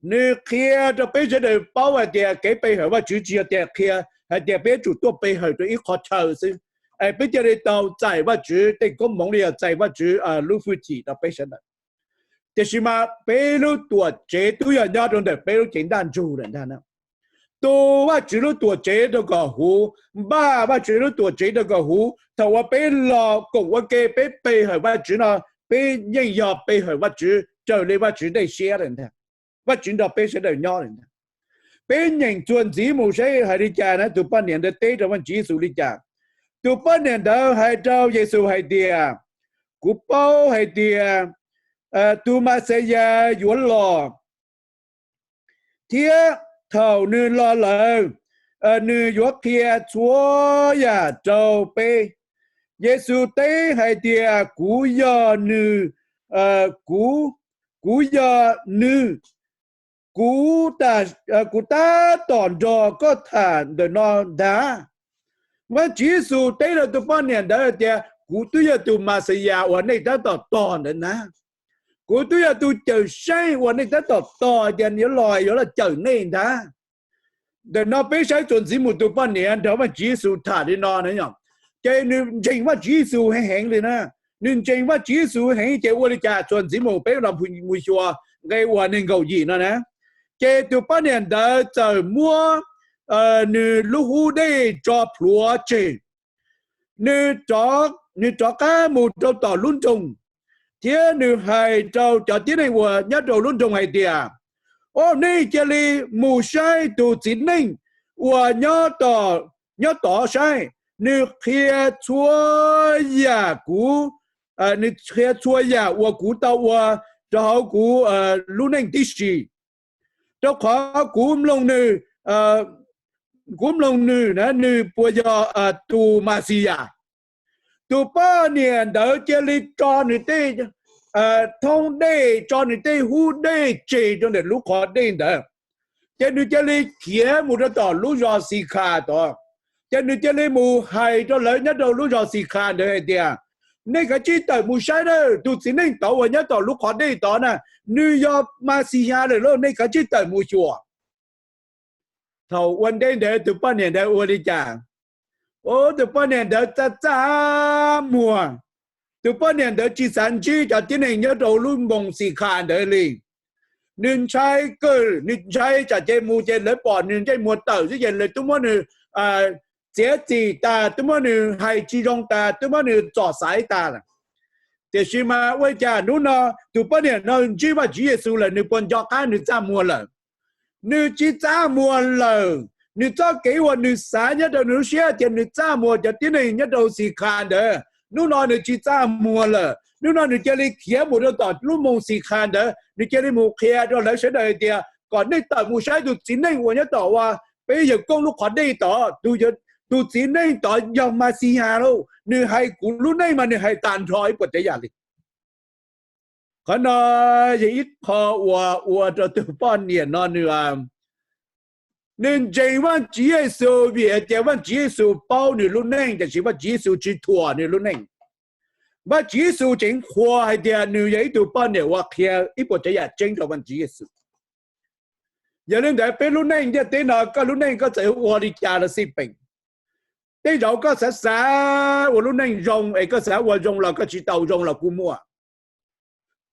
nws qhia rau peb sawv daws paub hais tias kev pe hawm Vajtswv tsis yog tias qhia hais tias peb yuav tsum tuaj pe hawm rau ib qho chaw xwb es peb thiaj li tau txais Vajtswv tej koob hmoov li yog txais Vajtswv lub hwj chim rau peb sawv daws. Tiam sis mas peb lub tuam tsev twb yog nyob rau ntawm peb lub cev ntaj ntsug lawm ntag. Tu Vajtswv lub tuam tsev rau kom huv, npaj Vajtswv lub tuam tsev rau kom huv. Thaum uas peb los koom ua ke peb pe hawm Vajtswv no, peb yeej yog pe hawm Vajtswv raws li Vajtswv dej siab lawm ntag. Vajtswv nrog peb sawv daws nyob lawm ntag. Peb nyeem txuas ntxiv mus saib hais li cas na, tus poj niam ntawd teb rau Vajtswv Yexus li cas. Tus poj niam ntawd hais rau Yexus hais tias, kuv paub hais tias tus Mexiyas yuav los, thiab thaum nws los lawm, nws yuav qhia txhua yam rau peb. Yexus teb hais tias, kuv yog nws, kuv, kuv yog nws, kuv, kuv tab tom nrog koj tham ntawm no ntag. Vajtswv Yexus teb rau tus poj niam ntawd tias, kuv twb yog tus Mexiyas uas nej tab tom tos ntawd ntag. Kuv twb yog tus cawm seej uas nej tab tom tos tias yuav los, yuav los cawm nej ntag. Ntawm no peb saib txuas ntxiv mus tus poj niam nrog Vajtswv Yexus tham li no na, ces nws ntseeg Vajtswv Yexus heev heev li na. Nws ntseeg Vajtswv Yexus heev ces ua li cas txuas ntxiv mus peb los mus xyuas nqe uas nees nkaum yim no na. Ces tus poj niam ntawd txawm muab nws lub hub dej tso plhuav tseg, nws rov qab mus rau tom lub nroog, thiab nws hais rau cov tib neeg uas nyob rau lub nroog hais tias, o, nej cia li mus saib tus txiv neej uas nyob tod saib, nws qhia txhua yam kuv, nws qhia txhua yam uas kuv tau ua rau hauv kuv lub neej tib si, rau qhov kuv mloog nws, kuv mloog nws, nws puas yog tus Mexiyas. Tus poj niam ntawd cia li tso nws tej thoob dej, tso nws tej hub dej tseg rau ntawm lub qhov dej ntawd, ces nws cia li khiav mus rau tom lub zos Xikhas tod. Ces nws cia li mus hais rau lawv nyob rau lub zos Xikhas ntawd hais tias, nej kav tsij tawm mus saib na, tus txiv neej tod uas nyob tom lub qhov dej tod na, nws yog Mexiyas lawm lauj, nej kav tsij tawm mus xyuas. Thaum ua ntej ntawd tus poj niam ntawd ua li cas? Tus poj niam ntawd txaj txaj muag. Tus poj niam ntawd tsis xav ntsib cov tib neeg nyob rau lub nroog Xikhas ntawd li. Nws ntshai kawg, nws ntshai tsam ces mus ces lawv pom nws ntsej muag tawm xwb ces lawv twb muab nws txiav txim tas, twb muab nws hais tsis zoo tas, twb muab nws txom xaiv tas lawm. Tiam sis mas ua cas hnub no tus poj niam no ntsib Vajtswv Yexus lawm nws puas nco qab nws txaj muag lawm? Nws tsis txaj muag lawm. Nws txoj kev uas nws xav nyob rau nws lub siab tias nws txaj muag cov tib neeg nyob rau Xikhas ntawd, hnub no nws tsis txaj muag lawm. Hnub no nws cia li khiav mus rau tom lub nroog Xikhas ntawd, nws cia li mus qhia rau lawv sawv daws hais tias kom nej tawm mus saib tus txiv neej uas nyob tom uas peb yawg koob lub qhov dej tod. Tus txiv neej tod yog Mexiyas lauj, nws hais kuv lub neej mas nws hais tag nrho ib puas tsav yam li. Qhov no yog ib qho uas ua rau tus poj niam no nws Nws ntseeg Vajtswv Yexus vim hais tias Vajtswv Yexus paub nws lub neej, tiam sis Vajtswv Yexus tsis thuam nws lub neej. Vajtswv Yexus tseem qhuas hais tias nws yog ib tug poj niam uas qhia ib puas tsav yam tseeb rau Vajtswv Yexus. Yog li ntawd peb lub neej ntiaj teb no, koj lub neej koj txawm ua li cas los xij peem, tej zaum koj xav xav ua lub neej zoo es koj xav ua zoo los koj tsis tau zoo los kuj muaj.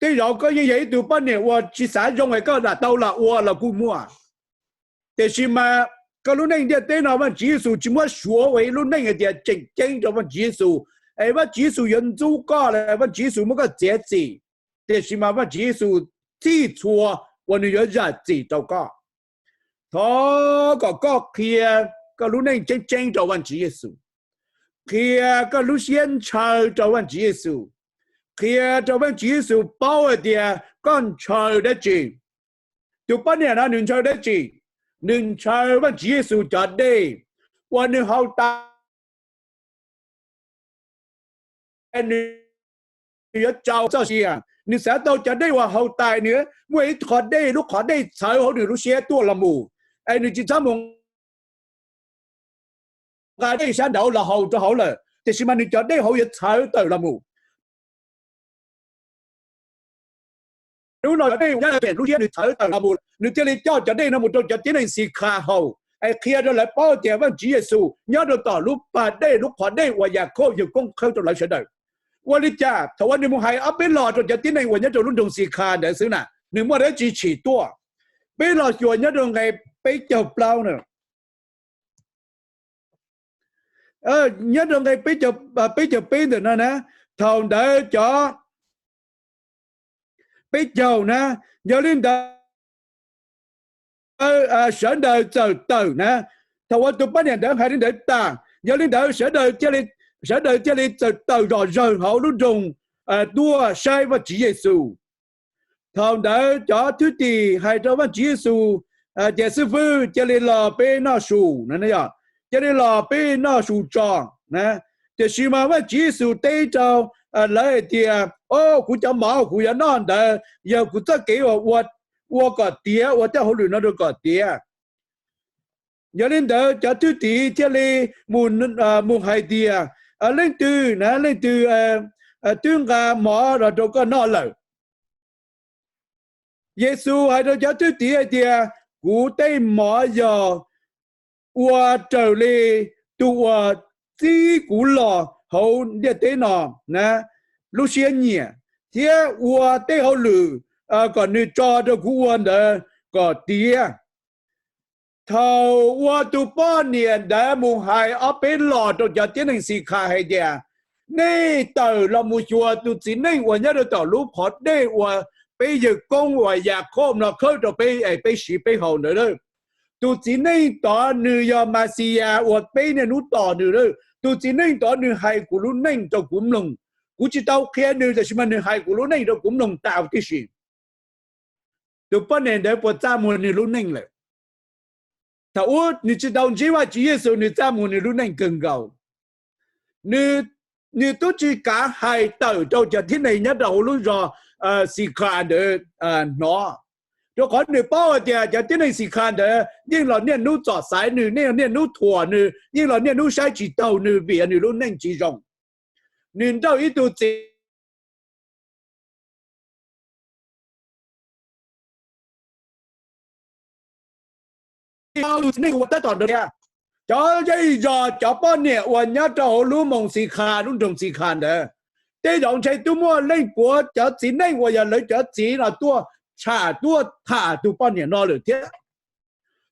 Tej zaum koj yeej yog ib tug poj niam uas tsis xav zoo es koj lam tau lam ua los kuj muaj. Tiam sis mas koj lub neej ntiaj teb no Vajtswv Yexus tsis muab suav ua ib lub neej hais tias tseem ceeb rau Vajtswv Yexus, es Vajtswv Yexus yuav ntxub koj los Vajtswv Yexus muab koj txiav txim. Tiam sis mas Vajtswv Yexus txhij txhua uas nws yuav zam txim rau koj. Thov kom koj qhia koj lub neej tseeb tseeb rau Vajtswv Yexus, qhia koj lub siab ntshaw rau Vajtswv Yexus, qhia rau Vajtswv Yexus paub hais tias koj ntshaw dab tsi. Tus poj niam no nws ntshaw dab tsi? Nws ntshaw Vajtswv Yexus cov dej uas nws haus tas, nws yuav tsau txoj sia. Nws xav tau cov dej uas haus tas, nws muaj ib qho dej, lub qhov dej txhawv hauv nws lub siab tuaj los mus, es nws tsis txhob mus nqa dej sab nraud los haus rau hauv lawm, tiam sis mas nws cov dej hauv yuav txhawv tawm los mus. Hnub no cov dej uas nyob pem lub siab nws txhawv tawm los mus, nws thiaj li coj cov dej no mus rau cov tib neeg xi kha haus, es qhia rau lawv paub tias Vajtswv Yexus nyob rau tom lub pas dej, lub qhov dej uas Yakhauj yawg koob khawb rau lawv sawv daws. Ua li cas thaum uas nws mus hais ob peb los rau cov tib neeg uas nyob rau lub nroog xi kha ntawd xwb na, nws muaj dab tsi tshwm tuaj? Peb los xyuas nyob rau nqe peb caug plaub na. Nyob rau nqe peb caug peb ntawm no na, thaum ntawd cov, peb caug na, yog li ntawd sawv daws txawm tawm na. Thaum uas tus poj niam ntawd hais li ntawd tas, yog li ntawd sawv daws thiaj li txawm tawm zom zawg hauv lub nroog tuaj saib Vajtswv Yexus. Thaum ntawd cov thwj tim hais rau Vajtswv Yexus tias, Xib fwb, cia li los peb noj su, cia li los peb noj su tso na. Tiam sis mas Vajtswv Yexus teb rau lawv hais tias, O, kuv cov mov kuv yuav noj ntawd yog kuv txoj kev uas ua kom tiav, ua tej hauj lwm no rau kom tiav. Yog li ntawd cov thwj tim thiaj li mus hais tias, Leej twg na, leej twg twb nqa mov los rau koj noj lawm? Yexus hais rau cov thwj tim hais tias, Kuv tej mov yog ua raws li tus uas txib kuv los hauv ntiaj teb no na, lub siab nyiam, thiab ua tej hauj lwm kom nws tso rau kuv ua ntawd kom tiav. Thaum uas tus poj niam ntawd mus hais ob peb los rau cov tib neeg xi kha hais tias, Nej tawm los mus xyuas tus txiv neej uas nyob rau tom lub qhov dej uas peb yawg koob uas Yakhauj no khawb rau peb es peb siv peb haus ntawd. Tus txiv neej tod nws yog Mexiyas uas peb niaj hnub tos nws. Tus txiv neej tod nws hais kuv lub neej rau kuv mloog. Kuv tsis tau qhia nws, tiam sis mas nws hais kuv lub neej rau kuv mloog tas tib si. Tus poj niam ntawd puas txaj muag nws lub neej lawm? Thaum ub nws tsis tau ntsib Vajtswv Yexus, nws txaj muag nws lub neej kawg nkaus. Nws twb tsis kav hais tawm rau cov tib neeg nyob rau hauv lub zos xi kha ntawd hnov, rau qhov nws paub hais tias cov tib neeg xi kha ntawd yeej los niaj hnub txom xaiv nws, yeej los niaj hnub thuam nws, yeej los niaj hnub saib tsis taug nws vim nws lub neej tsis zoo. Nws nrauj ib tug txiv neej ua tab tom ntawd tias, cov zej zos, cov poj niam uas nyob rau hauv lub moos xi kha, lub nroog xi kha ntawd, tej zaum ntshe twb muaj leej puav cov txiv neej uas yog lawv cov txiv no tuaj tsham tuaj tham tus poj niam no lawm thiab.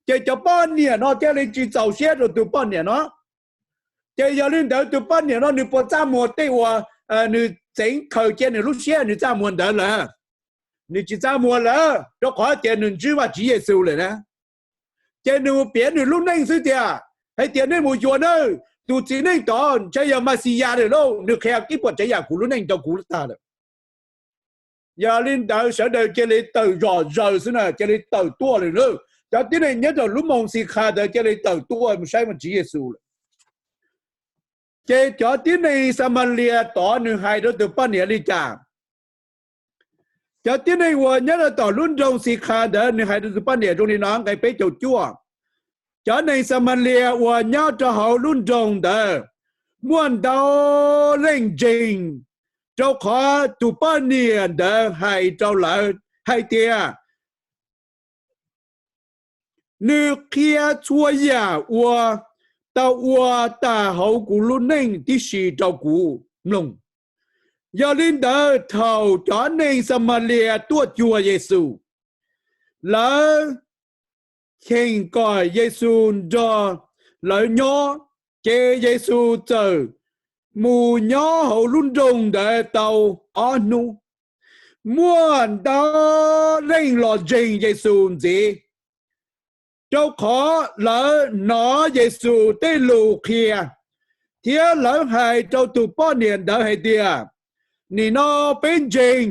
Ces cov poj niam no thiaj li tsis txaus siab rau tus poj niam no. Ces yog li ntawd tus poj niam no nws puas txaj muag tej uas nws txeev khaws cia nws lub siab nws txaj muag ntawd lawm? Nws tsis txaj muag lawm, rau qhov tias nws ntsib Vajtswv Yexus lawm na. Ces nws mus piav nws lub neej xwb tias, hais tias, Nej mus xyuas nawb, tus txiv neej tod ntshe yog Mexiyas lawm lauj, nws qhia ib puas tsav yam kuv lub neej rau kuv tag lawm. Yog li ntawd sawv daws cia li tawm zom zaws xwb na, cia li tawm tuaj lawm na. Cov tib neeg nyob rau lub moos xi kha ntawd cia li tawm tuaj mus saib Vajtswv Yexus lawm. Ces cov tib neeg Xamalia tod nws hais rau tus poj niam li cas? Cov tib neeg uas nyob rau tom lub nroog xi kha ntawd nws hais rau tus poj niam zoo li no, nqe peb caug cuaj. Cov neeg Xamalia uas nyob rau hauv lub nroog ntawd muaj ntau leej ntseeg, rau qhov tus poj niam ntawd hais rau lawv hais tias, nws qhia txhua yam uas tau ua tas hauv kuv lub neej tib si rau kuv mloog. Yog li ntawd, thaum cov neeg Xamalia tuaj cuag Yexus, lawv cheem kom Yexus nrog lawv nyob, ces Yexus txawm mus nyob hauv lub nroog ntawd tau ob hnub. Muaj ntau leej los ntseeg Yexus ntxiv, rau qhov lawv hnov Yexus tej lus qhia, thiab lawv hais rau tus poj niam ntawd hais tias, nim no peb ntseeg,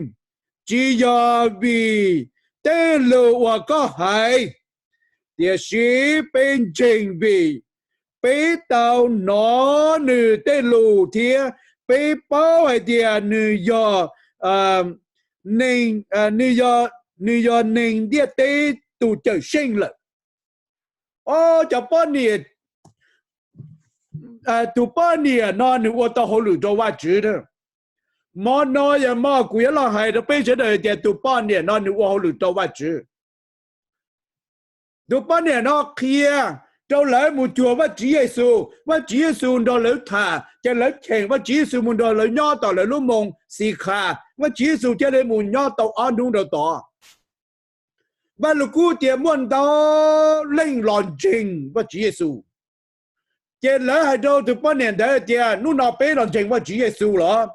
tsis yog vim tej lus uas koj hais, tiam sis peb ntseeg vim peb tau hnov nws tej lus thiab peb paub hais tias nws yog, nws yog neeg ntiaj teb tus Cawmseej lawm. Ob cov poj niam, tus poj niam no nws ua tau hauj lwm rau Vajtswv. Hmo no yog hmo kuv yuav los hais rau peb sawv daws tias tus poj niam no nws ua hauj lwm rau Vajtswv. Tus poj niam no qhia rau lawv mus cuag Vajtswv Yexus, Vajtswv Yexus nrog lawv tham, ces lawv cheem Vajtswv Yexus mus nrog lawv nyob tom lawv lub moos Xikhas, Vajtswv Yexus thiaj li mus nyob tau ob hnub rau tod. Vaj Lug Kub tias muaj ntau leej los ntseeg Vajtswv Yexus. Ces lawv hais rau tus poj niam ntawd tias, hnub no peb los ntseeg Vajtswv Yexus los,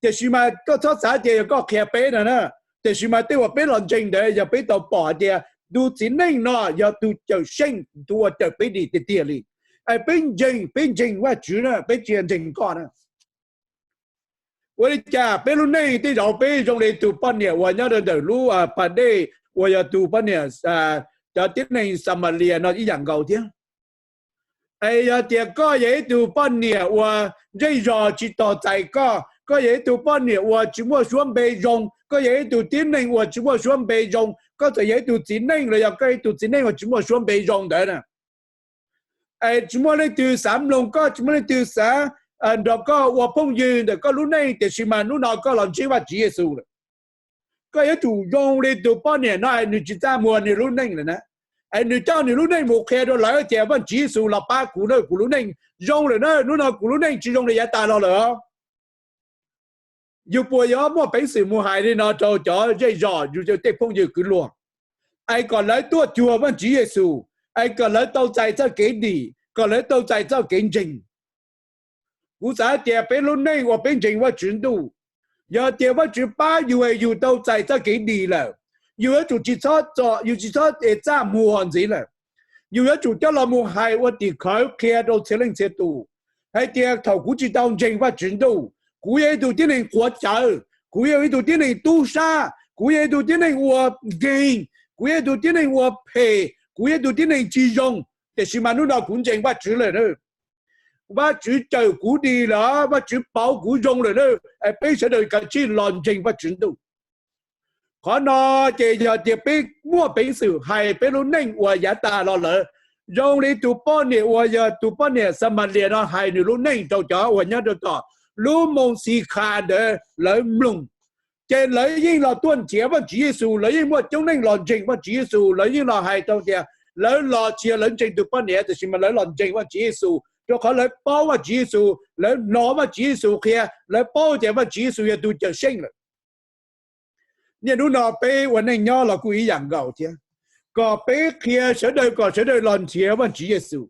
tiam sis mas koj txhob xav tias yog koj qhia peb no na. Tiam sis mas tej uas peb los ntseeg ntawd yog peb tau pom hais tias tus txiv neej no yog tus Cawmseej, tus uas cawm peb dim tiag tiag li. Es peb ntseeg, peb ntseeg Vajtswv na, peb tsis yog ntseeg koj na. Ua li cas peb lub neej tej zaum peb zoo li tus poj niam uas nyob rau ntawm lub pas dej uas yog tus poj niam, cov tib neeg Xamalia no ib yam nkaus thiab. Es yog tias koj yog ib tug poj niam uas zej zos tsis tos txais koj, koj yog ib tug poj niam uas tsis muaj suab npe zoo, koj yog ib tug tib neeg uas tsis muaj suab npe zoo, koj txawm yog ib tug txiv neej los yog koj ib tug txiv neej uas tsis muaj suab npe zoo ntawd na, es tsis muaj leej twg xav mloog koj, tsis muaj leej twg xav nrog koj ua phooj ywg ntawm koj lub neej, tiam sis mas hnub no koj los ntsib Vajtswv Yexus lawm. Koj yuav tsum zoo li tus poj niam no, nws tsis txaj muag nws lub neej lawm na. Es nws coj nws lub neej mus qhia rau lawv tias Vajtswv Yexus los pab kuv na, kuv lub neej zoo lawm na, hnub no kuv lub neej tsis zoo li yav tas los lawm. Yus puas yuav muaj peev xwm mus hais li no rau cov zej zos, yus tej phooj ywg kwv luag, es kom lawv tuaj cuag Vajtswv Yexus, es kom lawv tau txais txoj kev dim, kom lawv tau txais txoj kev ntseeg? Kuv xav tias peb lub neej uas peb ntseeg Vajtswv ntuj, yog tias Vajtswv pab yus es yus tau txais txoj kev dim lawm, yus yuav tsum tsis txhob txom, yus tsis txhob es txaj muag ntxiv lawm. Yus yuav tsum coj los mus hais ua tim khawv qhia rau txhia leej txhia tus hais tias thaum kuv tsis tau ntseeg Vajtswv ntuj, kuv yog ib tug tib neeg quav cawv, kuv yog ib tug tib neeg tub sab, kuv yog ib tug tib neeg ua nkeeg, kuv yog ib tug tib neeg ua phem, kuv yog ib tug tib neeg tsis zoo. Tiam sis mas hnub no kuv ntseeg Vajtswv lawm na. Vajtswv cawm kuv dim lawm, Vajtswv pauv kuv zoo lawm na. Es peb sawv daws kav tsij los ntseeg Vajtswv ntuj. Qhov no ces yog tias peb muaj peev xwm hais peb lub neej uas yav tas los lawm, zoo li tus poj niam uas yog tus poj niam Xamalia no hais nws lub neej rau cov uas nyob rau tom lub moos Xikhas ntawd lawv mloog, ces lawv yeej los tuaj nrhiav Vajtswv Yexus, lawv yeej muaj coob leej los ntseeg Vajtswv Yexus, lawv yeej los hais rau tias lawv los tsis yog lawv ntseeg tus poj niam, tiam sis mas lawv los ntseeg Vajtswv Yexus rau qhov lawv paub Vajtswv Yexus, lawv hnov Vajtswv Yexus qhia, lawv paub tias Vajtswv Yexus yog tus Cawmseej lawm. Niaj hnub no peb ua neej nyob los kuj ib yam nkaus thiab, kom peb qhia sawv daws kom sawv daws los nrhiav Vajtswv Yexus.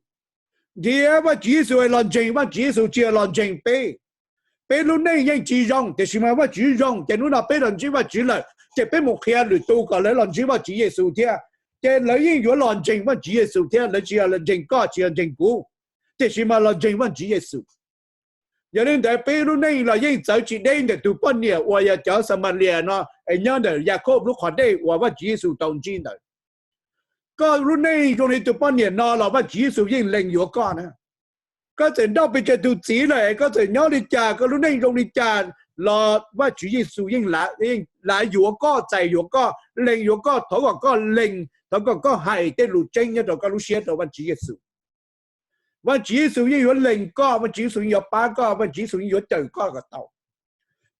Nrhiav Vajtswv Yexus es los ntseeg Vajtswv Yexus, tsis yog los ntseeg peb. Peb lub neej yeej tsis zoo, tiam sis mas Vajtswv zoo, ces hnub no peb los ntsib Vajtswv lawm ces peb mus qhia lwm tus kom lawv los ntsib Vajtswv Yexus thiab, ces lawv yeej yuav los ntseeg Vajtswv Yexus thiab, lawv tsis yog los ntseeg koj, tsis yog ntseeg kuv, tiam sis mas los ntseeg Vajtswv Yexus. Yog li ntawd peb lub neej los yeej txawv tsis deb ntawm tus poj niam uas yog cov Xamalia no es nyob ntawm Yakhob lub qhov dej uas Vajtswv Yexus tau ntsib ntawd. Koj lub neej zoo li tus poj niam no los Vajtswv Yexus yeej lees yuav koj na. Koj txawm nrauj pes tsawg tus txiv lawm, koj txawm nyob li cas, koj lub neej zoo li cas los Vajtswv Yexus yeej lav yuav koj, txais yuav koj, lees yuav koj. Thov kom koj lees, thov kom koj hais tej lus tseeb nyob rau koj lub siab rau Vajtswv Yexus. Vajtswv Yexus yeej yuav lees koj, Vajtswv Yexus yeej yuav pab koj, Vajtswv Yexus yeej yuav cawm koj kom tau.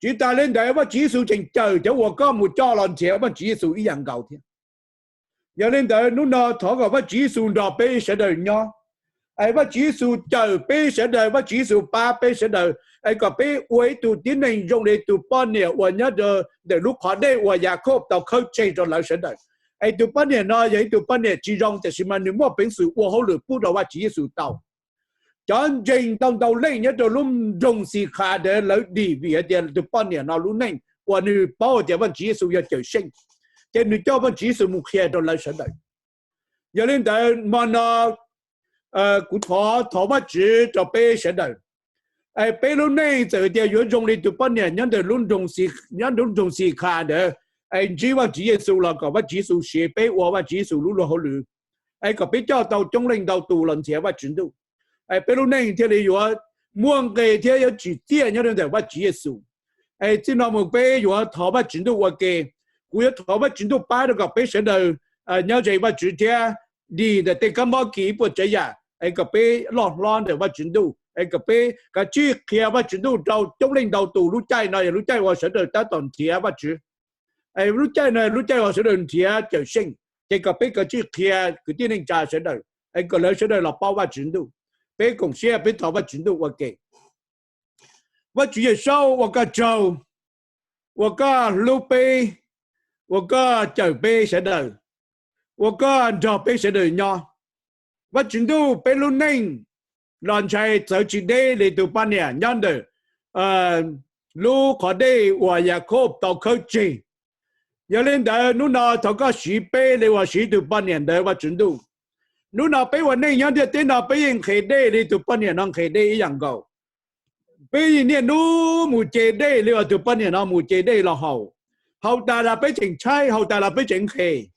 Tsis tas li ntawd, Vajtswv Yexus tseem cawm cov uas koj mus coj los nrhiav Vajtswv Yexus ib yam nkaus thiab. Yog li ntawd, hnub no thov kom Vajtswv Yexus nrog peb sawv daws nyob, es Vajtswv Yexus cawm peb sawv daws, Vajtswv Yexus pab peb sawv daws, es kom peb ua ib tug tib neeg zoo li tus poj niam uas nyob ntawm lub qhov dej uas Yakauv tau khawb tseg rau lawv sawv daws. Es tus poj niam no yog ib tug poj niam tsis zoo, tiam sis mas nws muaj peev xwm ua hauj lwm pub rau Vajtswv Yexus tau. Cov ntseeg ntau ntau leej nyob rau lub nroog Xikhas ntawd lawv dim vim hais tias tus poj niam no lub neej uas nws paub hais tias Vajtswv Yexus yog Cawmseej, ces nws coj Vajtswv Yexus mus qhia rau lawv sawv daws. Yog li ntawd, hmo no kuv thov, thov Vajtswv rau peb sawv daws, es peb lub neej txawm tias yuav zoo li tus poj niam nyob ntawm lub nroog Xikhas ntawd, es ntsib Vajtswv Yexus los kom Vajtswv Yexus siv peb ua Vajtswv Yexus lub luag hauj lwm, es kom peb coj tau coob leej ntau tus los nthiav Vajtswv Ntuj, es peb lub neej thiaj li yuav muaj nqe thiab yuav tsim txiaj nyob rau ntawm Vajtswv Yexus. Es txij no mus peb yuav thov Vajtswv Ntuj ua ke. Kuv yuav thov Vajtswv Ntuj pab rau kom peb sawv daws nyob ze Vajtswv thiab dim ntawm tej kab mob kis ib puas tsav yam, es kom peb loj hlob ntawm Vajtswv Ntuj, es kom peb kav tsij qhia Vajtswv Ntuj rau coob leej ntau tus. Lub caij no yog lub caij uas sawv daws tab tom nrhiav Vajtswv, es lub caij no lub caij uas sawv daws nrhiav Cawmseej, ces kom peb kav tsij qhia kwv tij neej tsa sawv daws, es kom lawv sawv daws los paub Vajtswv Ntuj. Peb koom siab peb thov Vajtswv Ntuj ua ke. Vajtswv Yawmsaub, ua koj tsaug uas koj hlub peb, uas koj cawm peb sawv daws, uas koj nrog peb sawv daws nyob. Vajtswv Ntuj, peb lub neej los ntshai txawv tsis deb li tus poj niam nyob ntawm lub qhov dej uas Yakauv tau khawb tseg. Yog li ntawd hnub no thov koj siv peb li uas siv tus poj niam ntawd Vajtswv Ntuj. Hnub no peb ua neej nyob ntiaj teb no peb yeej nqhes dej li tus poj niam no nqhes dej ib yam nkaus. Peb yeej niaj hnub mus ce dej li uas tus poj niam no mus ce dej los haus. Haus tas los peb tseem tshaib, haus tas los peb tseem nqhes.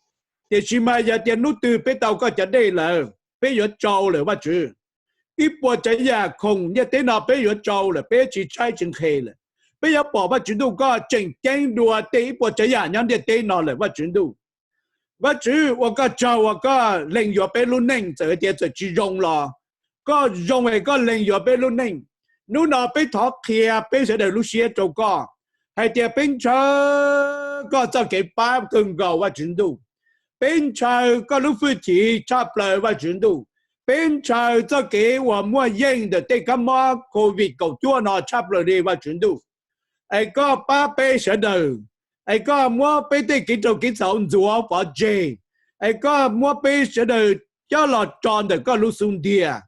Tiam sis mas yog tias hnub twg peb tau koj cov dej lawm, peb yuav tsau lawm Vajtswv. Ib puas tsav yam khoom ntiaj teb no peb yuav tsau lawm, peb tsis tshaib tsis nqhes lawm. Peb yuav pom Vajtswv Ntuj koj tseem ceeb dua tej ib puas tsav yam nyob ntiaj teb no lawm Vajtswv Ntuj. Vajtswv, ua koj tsaug uas koj lees yuav peb lub neej txawm tias txawm tsis zoo los koj zoo es koj lees yuav peb lub neej. Hnub no peb thov qhia peb sawv daws lub siab rau koj hais tias peb ntshaw koj txoj kev pab kawg nkaus Vajtswv Ntuj. Peb ntshaw koj lub hwj chim tshaj plaws Vajtswv Ntuj. Peb ntshaw txoj kev uas muaj yeej ntawm tej kab mob COVID kaum cuaj no tshaj plaws li Vajtswv Ntuj. Es koj pab peb sawv daws, es koj muab peb tej kev raug kev txhaum ntxuav pov tseg, es koj muab peb sawv daws coj los tso ntawm koj lub xub ntiag,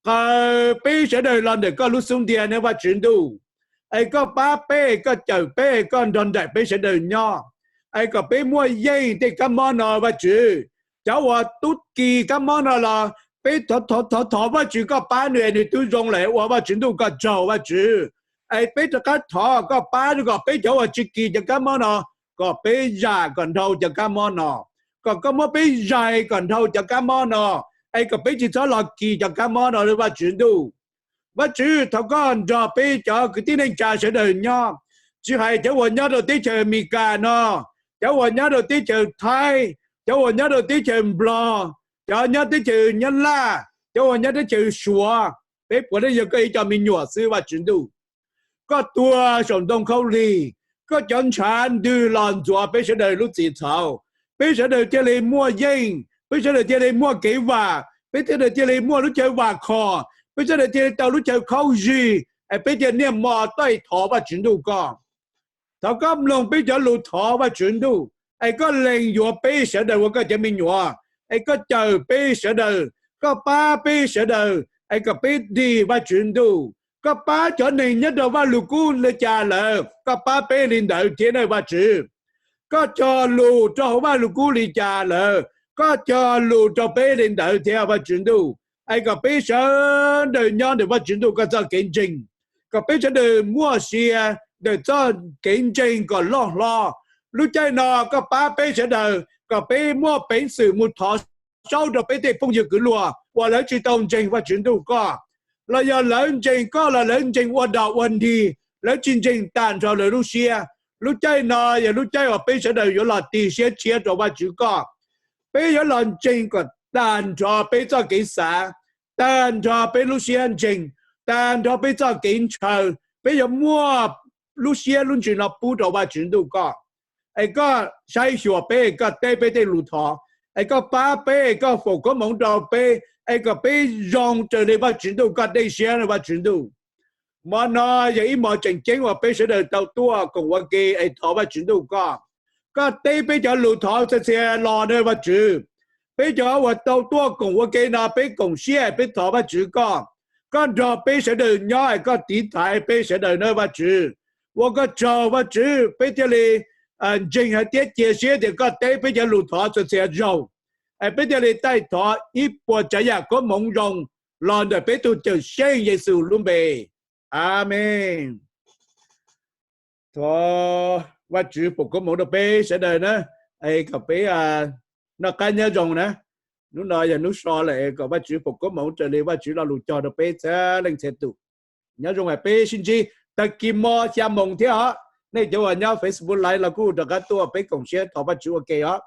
qaws peb sawv daws los ntawm koj lub xub ntiag ne Vajtswv Ntuj. Es koj pab peb, koj cawm peb, koj nrog nraim peb sawv daws nyob, es kom peb muaj yeej tej kab mob no Vajtswv. Cov uas tub kis kab mob no los peb thov thov Vajtswv koj pab nws es nws twb zoo lawm ua Vajtswv Ntuj koj tsaug Vajtswv. Es peb rov qab thov koj pab kom peb cov uas tsis kis cov kab mob no, kom peb zam kom dhau cov kab mob no, kom koj muab peb zais kom dhau cov kab mob no, es kom peb tsis txhob los kis cov kab mob no li Vajtswv Ntuj. Vajtswv, thov koj nrog peb cov kwv tij neej tsa sawv daws nyob, tsis hais cov uas nyob rau teb chaws Amelikas no, cov uas nyob rau teb chaws Thaib, cov uas nyob rau teb chaws Nplog, cov nyob teb chaws Nyab Laj, cov uas nyob teb chaws Suav, peb puav leej yog koj ib co me nyuam xwb Vajtswv Ntuj. Koj tuag saum ntoo khaub lig, koj cov ntshav ntws los ntxuav peb sawv daws lub txim txhaum, peb sawv daws thiaj li muaj yeej, peb sawv daws thiaj li muaj kev vam, peb sawv daws thiaj li muaj lub chaw vam khom, peb sawv daws thiaj li tau lub chaw khaub zig, es peb thiaj niaj hmo tuaj thov Vajtswv Ntuj koj. Thov koj mloog peb cov lus thov Vajtswv Ntuj, es koj lees yuav peb sawv daws ua koj cov me nyuam, es koj cawm peb sawv daws, koj pab peb sawv daws, es kom peb dim Vajtswv Ntuj. Koj pab cov neeg nyob rau Vajluskub li cas lawm, koj pab peb li ntawd thiab nawj Vajtswv. Koj cog lus rau hauv Vajluskub li cas lawm, koj cog lus rau peb li ntawd thiab Vajtswv Ntuj. Es kom peb sawv daws nyob ntawm Vajtswv Ntuj koj txoj kev ntseeg, kom peb sawv daws muaj sia ntawm txoj kev ntseeg kom loj hlob. Lub caij no koj pab peb sawv daws kom peb muaj peev xwm mus thov saub rau peb tej phooj ywg kwv luag uas lawv tsis tau ntseeg Vajtswv Ntuj koj, los yog lawv ntseeg koj los lawv ntseeg ua dog ua dig, lawv tsis ntseeg tag nrho lawv lub siab. Lub caij no yog lub caij uas peb sawv daws yuav los tig siab tshiab rau Vajtswv koj. Peb yuav los ntseeg kom tag nrho peb txoj kev xav, tag nrho peb lub siab ntseeg, tag nrho peb txoj kev ntshaw, peb yuav muab lub siab lub ntsws no pub rau Vajtswv Ntuj koj. Es koj saib xyuas peb, koj teb peb tej lus thov, es koj pab peb, koj foom koob hmoov rau peb, es kom peb zoo raws li Vajtswv Ntuj koj dej siab no Vajtswv Ntuj. Hmo no yog ib hmo tseem ceeb uas peb sawv daws tau tuaj koom ua ke es thov Vajtswv Ntuj koj. Koj teb peb cov lus thov txhia txhia los no Vajtswv. Peb cov uas tau tuaj koom ua ke no peb koom siab peb thov Vajtswv koj. Koj nrog peb sawv daws nyob es koj tiv thaiv peb sawv daws na Vajtswv. Ua koj tsaug Vajtswv, peb thiaj li ntseeg hais thiab cia siab tias koj teb peb cov lus thov txhia txhia zaug, es peb thiaj li taij thov ib puas tsav yam koob hmoov zoo los ntawm peb tus Cawmseej Yexus lub npe. Amees. Thov Vajtswv foom koob hmoov rau peb sawv daws na, es kom peb noj qab nyob zoo na. Hnub no yog hnub so lawm, kom Vajtswv foom koob hmoov raws li Vajtswv lo lus cog rau peb txhia leej txhia tus. Nyob zoo, peb sib ntsib tag kis hmo xya moos thiab os. Nej cov uas nyob Facebook Live los kuj rov qab tuaj peb koom siab thov Vajtswv ua ke os.